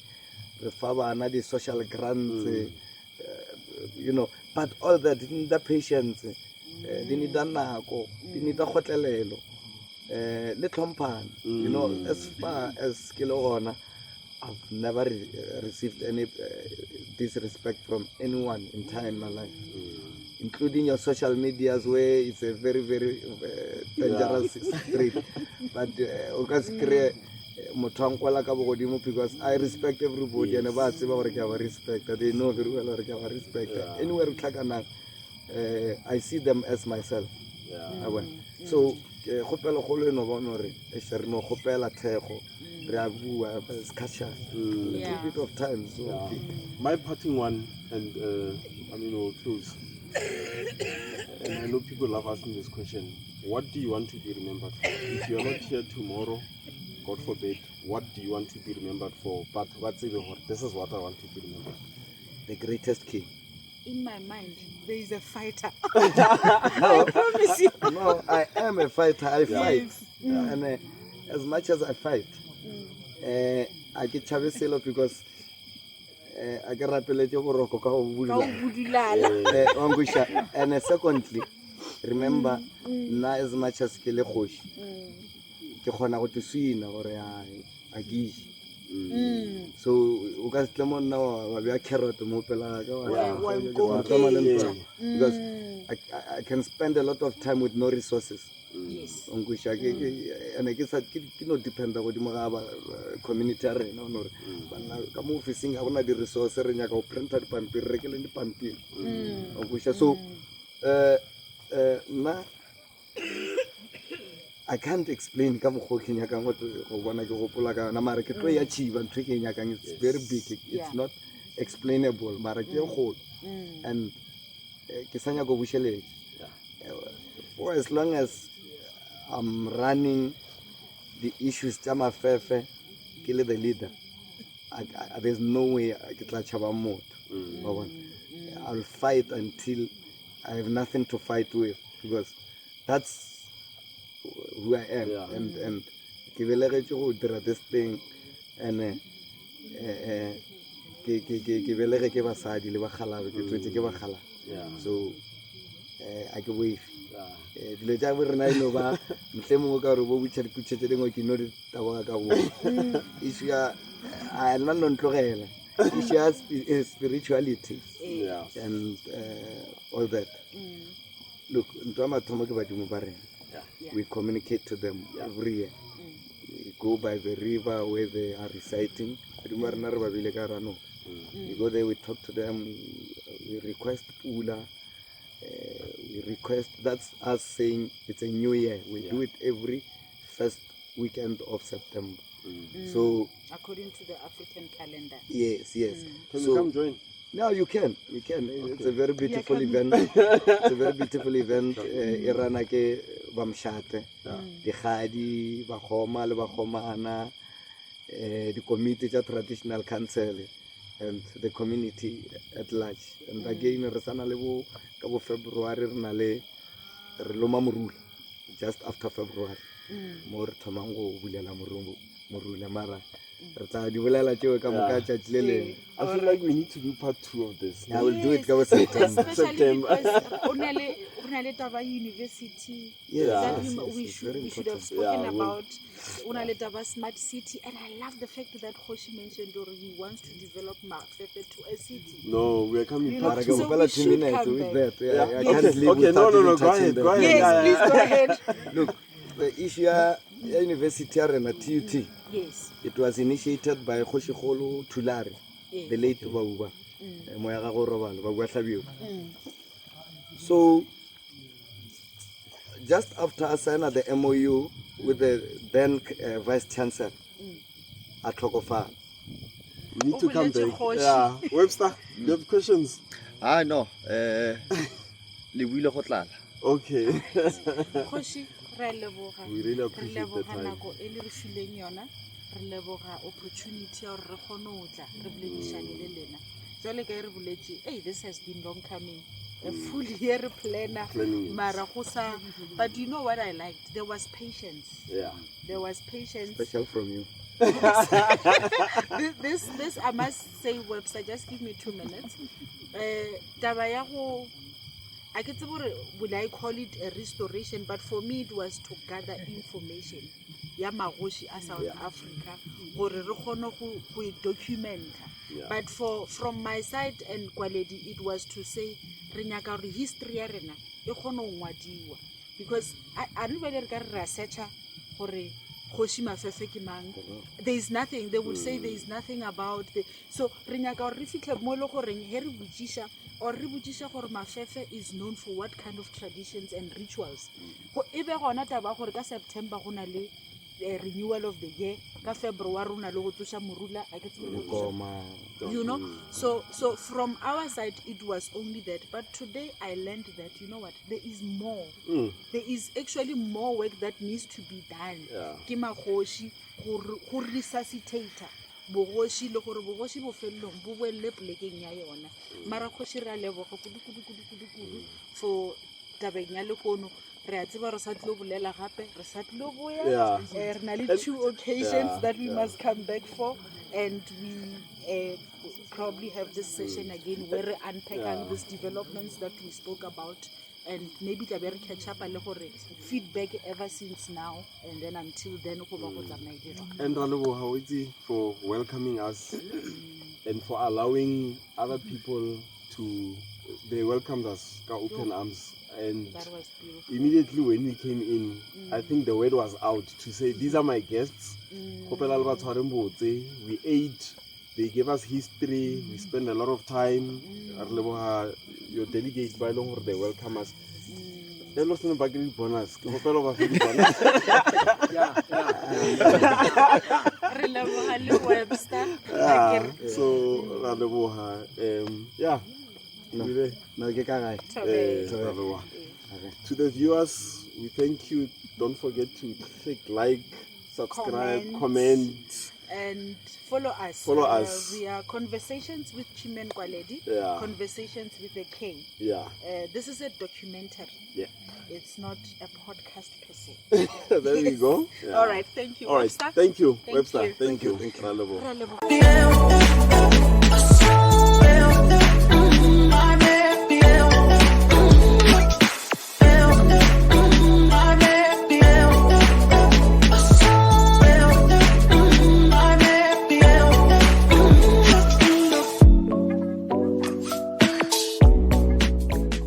re fa bana di-social grants, you know, but all that di need patience, di need nako, di need kgotlelelo, le tlhomphano. You know, as far as ke le gona, I've never received any disrespect from anyone in time in my life, including your social medias where it's a very, very dangerous street. But o ka se kry-e motho a nkwela ka bogodimo because I respect everybody and ba tseba gore ke a ba respect. They know very well gore ke a ba respect. Anywhere re tlhakanang, I see them as myself. A bona. So, ke kgopelo kgolo eno bona gore, eish, re no kgopela thekgo, re a bua, but it's catch up. A little bit of time. So okay. My parting one, and I mean we'll close. And I know people love asking this question. What do you want to be remembered for? If you're not here tomorrow, God forbid, what do you want to be remembered for? But what's it? This is what I want to be remembered. The greatest king. In my mind, there is a fighter. No. I promise you. No, I am a fighter. I fight. Yes. And as much as I fight, I get tshabe selo because I get rapeletse boroko ka go Ka budulala. go budulala. Wa nkweša. And secondly, remember, nna as much as ke le kgoši, ke kgona go te swina gore a ke iše. So o ka se tle mo nna wa bea carrot mo pela ga ka wa Wa- wa ke tla thoma le nkonketša. ntwa. Because I can spend a lot of time with no resources. Yes. O nkweša ke ke ene ke sa ke ke no dependa godimo ga ba community ya rena o no re banna ka mo officing ga gona di-resource re nyaka go printa dipampiri re rekeleng dipampiri o nkweša so nna I can't explain ka mokgwa o ke nyakang go go bona ke gopola ka yona mara ke tlo e achieve ntho e ke e nyakang it's very big it's not explainable mara ke e kgolo and ke sa nyaka go bušeletša for as long as I'm running the issues tša mafefe ke le the leader there's no way ke tla tšhaba motho wa bona I'll fight until I have nothing to fight with because that's who I am and ke belegetše go dira this thing and ke ke ke ke belege ke basadi le bakgalabe ke tswetse ke bakgalabe so a ke boife dilo tša bo rena e no ba mohle mongwe ka gore bo botšha dipotšišo tše dingwe ke no di taboga ka bo issue ya a nna no ntlogela issue ya spirituality and all that look ntho ya mathomo ke badimo ba rena we communicate to them every year we go by the river where they are reciting badimo ba rena re ba bile ka ranoka we go there we talk to them we request pula we request that's us saying it's a new year we do it every first weekend of September so according to the African calendar yes Can so we come join? No, you can. You can. It's a very beautiful coming. event. It's a very beautiful event. E rana ke bamshate. Dikgadi, bakgoma le bakgomana, dikomiti tša traditional council and the community at large. And again, re sana le bo ka bo February re na le re loma morula just after February. Mo re thomang go bulela morula mara re tla di bolela tšeo ka moka tšatši le lengwe. I feel like we need to do part 2 of this. I will do it ka bo September. Especially September. because o na le o na le taba university Yes, that yes, yes, we it's should very we should have important. spoken Yeah, we'll about. O na le taba smart city, and I love the fact that Kgoshi mentioned or he wants to develop Mafefe to a city. No, we are coming You part know, Mara ke 2. so gopela we 2 should minutes come with back. that. Yeah, Yeah. I can't Okay, live okay, without no, no, no, even go touching ahead, that. go ahead. Yes, Yeah, please yeah. go ahead. Look, the issue ya university ya rena TUT, Yes. it was initiated by Kgoshikgolo Thulare, Yeah. the late Bauba. Moya ga go robala, Bauba Hlabirwa. So just after I signed the MOU with the then Vice Chancellor, a tlhokofala. We need to come O boletse back. kgoši. Yeah. Webster, you have questions? No. Le buile go tlala. Okay. Kgoši, re a leboga. We really Re appreciate the leboga time. nako e le re fileng yona. Re leboga opportunity ya gore re kgone go tla re boledišane le lena. Jwale ka e re boletše, hey, this has been long coming. A full year re planner. Planning it. Mara go sa, but you know what I liked? There was patience. Yeah. There was patience. Special from you. This I must say, Webster, just give me 2 minutes. Taba ya go, a ke tsebe gore will I call it a restoration, but for me it was to gather information ya magoši a South Africa gore re kgone go e documenta. Yeah. But from my side and Kwaledi, it was to say re nyaka gore history ya rena e kgone go ngwadiwa, because a re bele re ka re ra searcha gore Kgoši Mafefe ke mang. There is nothing, they would say there is nothing about the, so re nyaka gore re fitlhe mo e le goreng he re botšiša or re botšiša gore Mafefe is known for what kind of traditions and rituals. Go e be gona taba ya gore ka September go na le renewal of the year, ka February o na le go tsoša morula, a ke tsebe go tsoša Mokoma. You know, so from our side it was only that. But today I learned that, you know what, there is more. There is actually more work that needs to be done. Yeah. Ke magoši go resuscitate bogoši le gore bogoši bofelelong bo boelle polekeng ya yona. Mara kgoši re a leboga kudu, kudu, kudu, kudu, kudu for tabeng ya lehono. Re a tseba re sa tlo bolela gape, re sa tlo boya. Yeah. Re na le And 2 occasions Yeah, that we yeah. must come back for, and we probably have this session again where we unpack Yeah. these developments that we spoke about, and maybe tla be re catch up le gore feedback ever since now and then until then go ba go tsamaile jwang. And ra leboga, o itse, for welcoming us. And for allowing other people to, they welcomed us ka open arms. And That was beautiful. immediately when we came in, I think the word was out to say, these are my guests. Kgopela le ba tshwareng botse. We ate, they gave us history, we spent a lot of time. Re leboga your delegate ba e leng gore they welcome us. Le lo sene ba kry bonus, ke kgopela ba fe di-bonus. Re leboga le Webster. Yeah, so ra leboga. Yeah. No. We there. No, ke ka gae. Thobela. Ra leboga. Okay. To the viewers, we thank you. Don't forget to click like, subscribe, Comment. comment. And follow us. Follow us. We are Conversations with Chimen Kwaledi. Yeah. Conversations with a K. Yeah. This is a documentary. Yeah. It's not a podcast per se. There we go. Yeah. All right. Thank you, All right. Webster. Thank you, Thank Webster. you. Thank you. Thank you. Ra leboga. Ra leboga.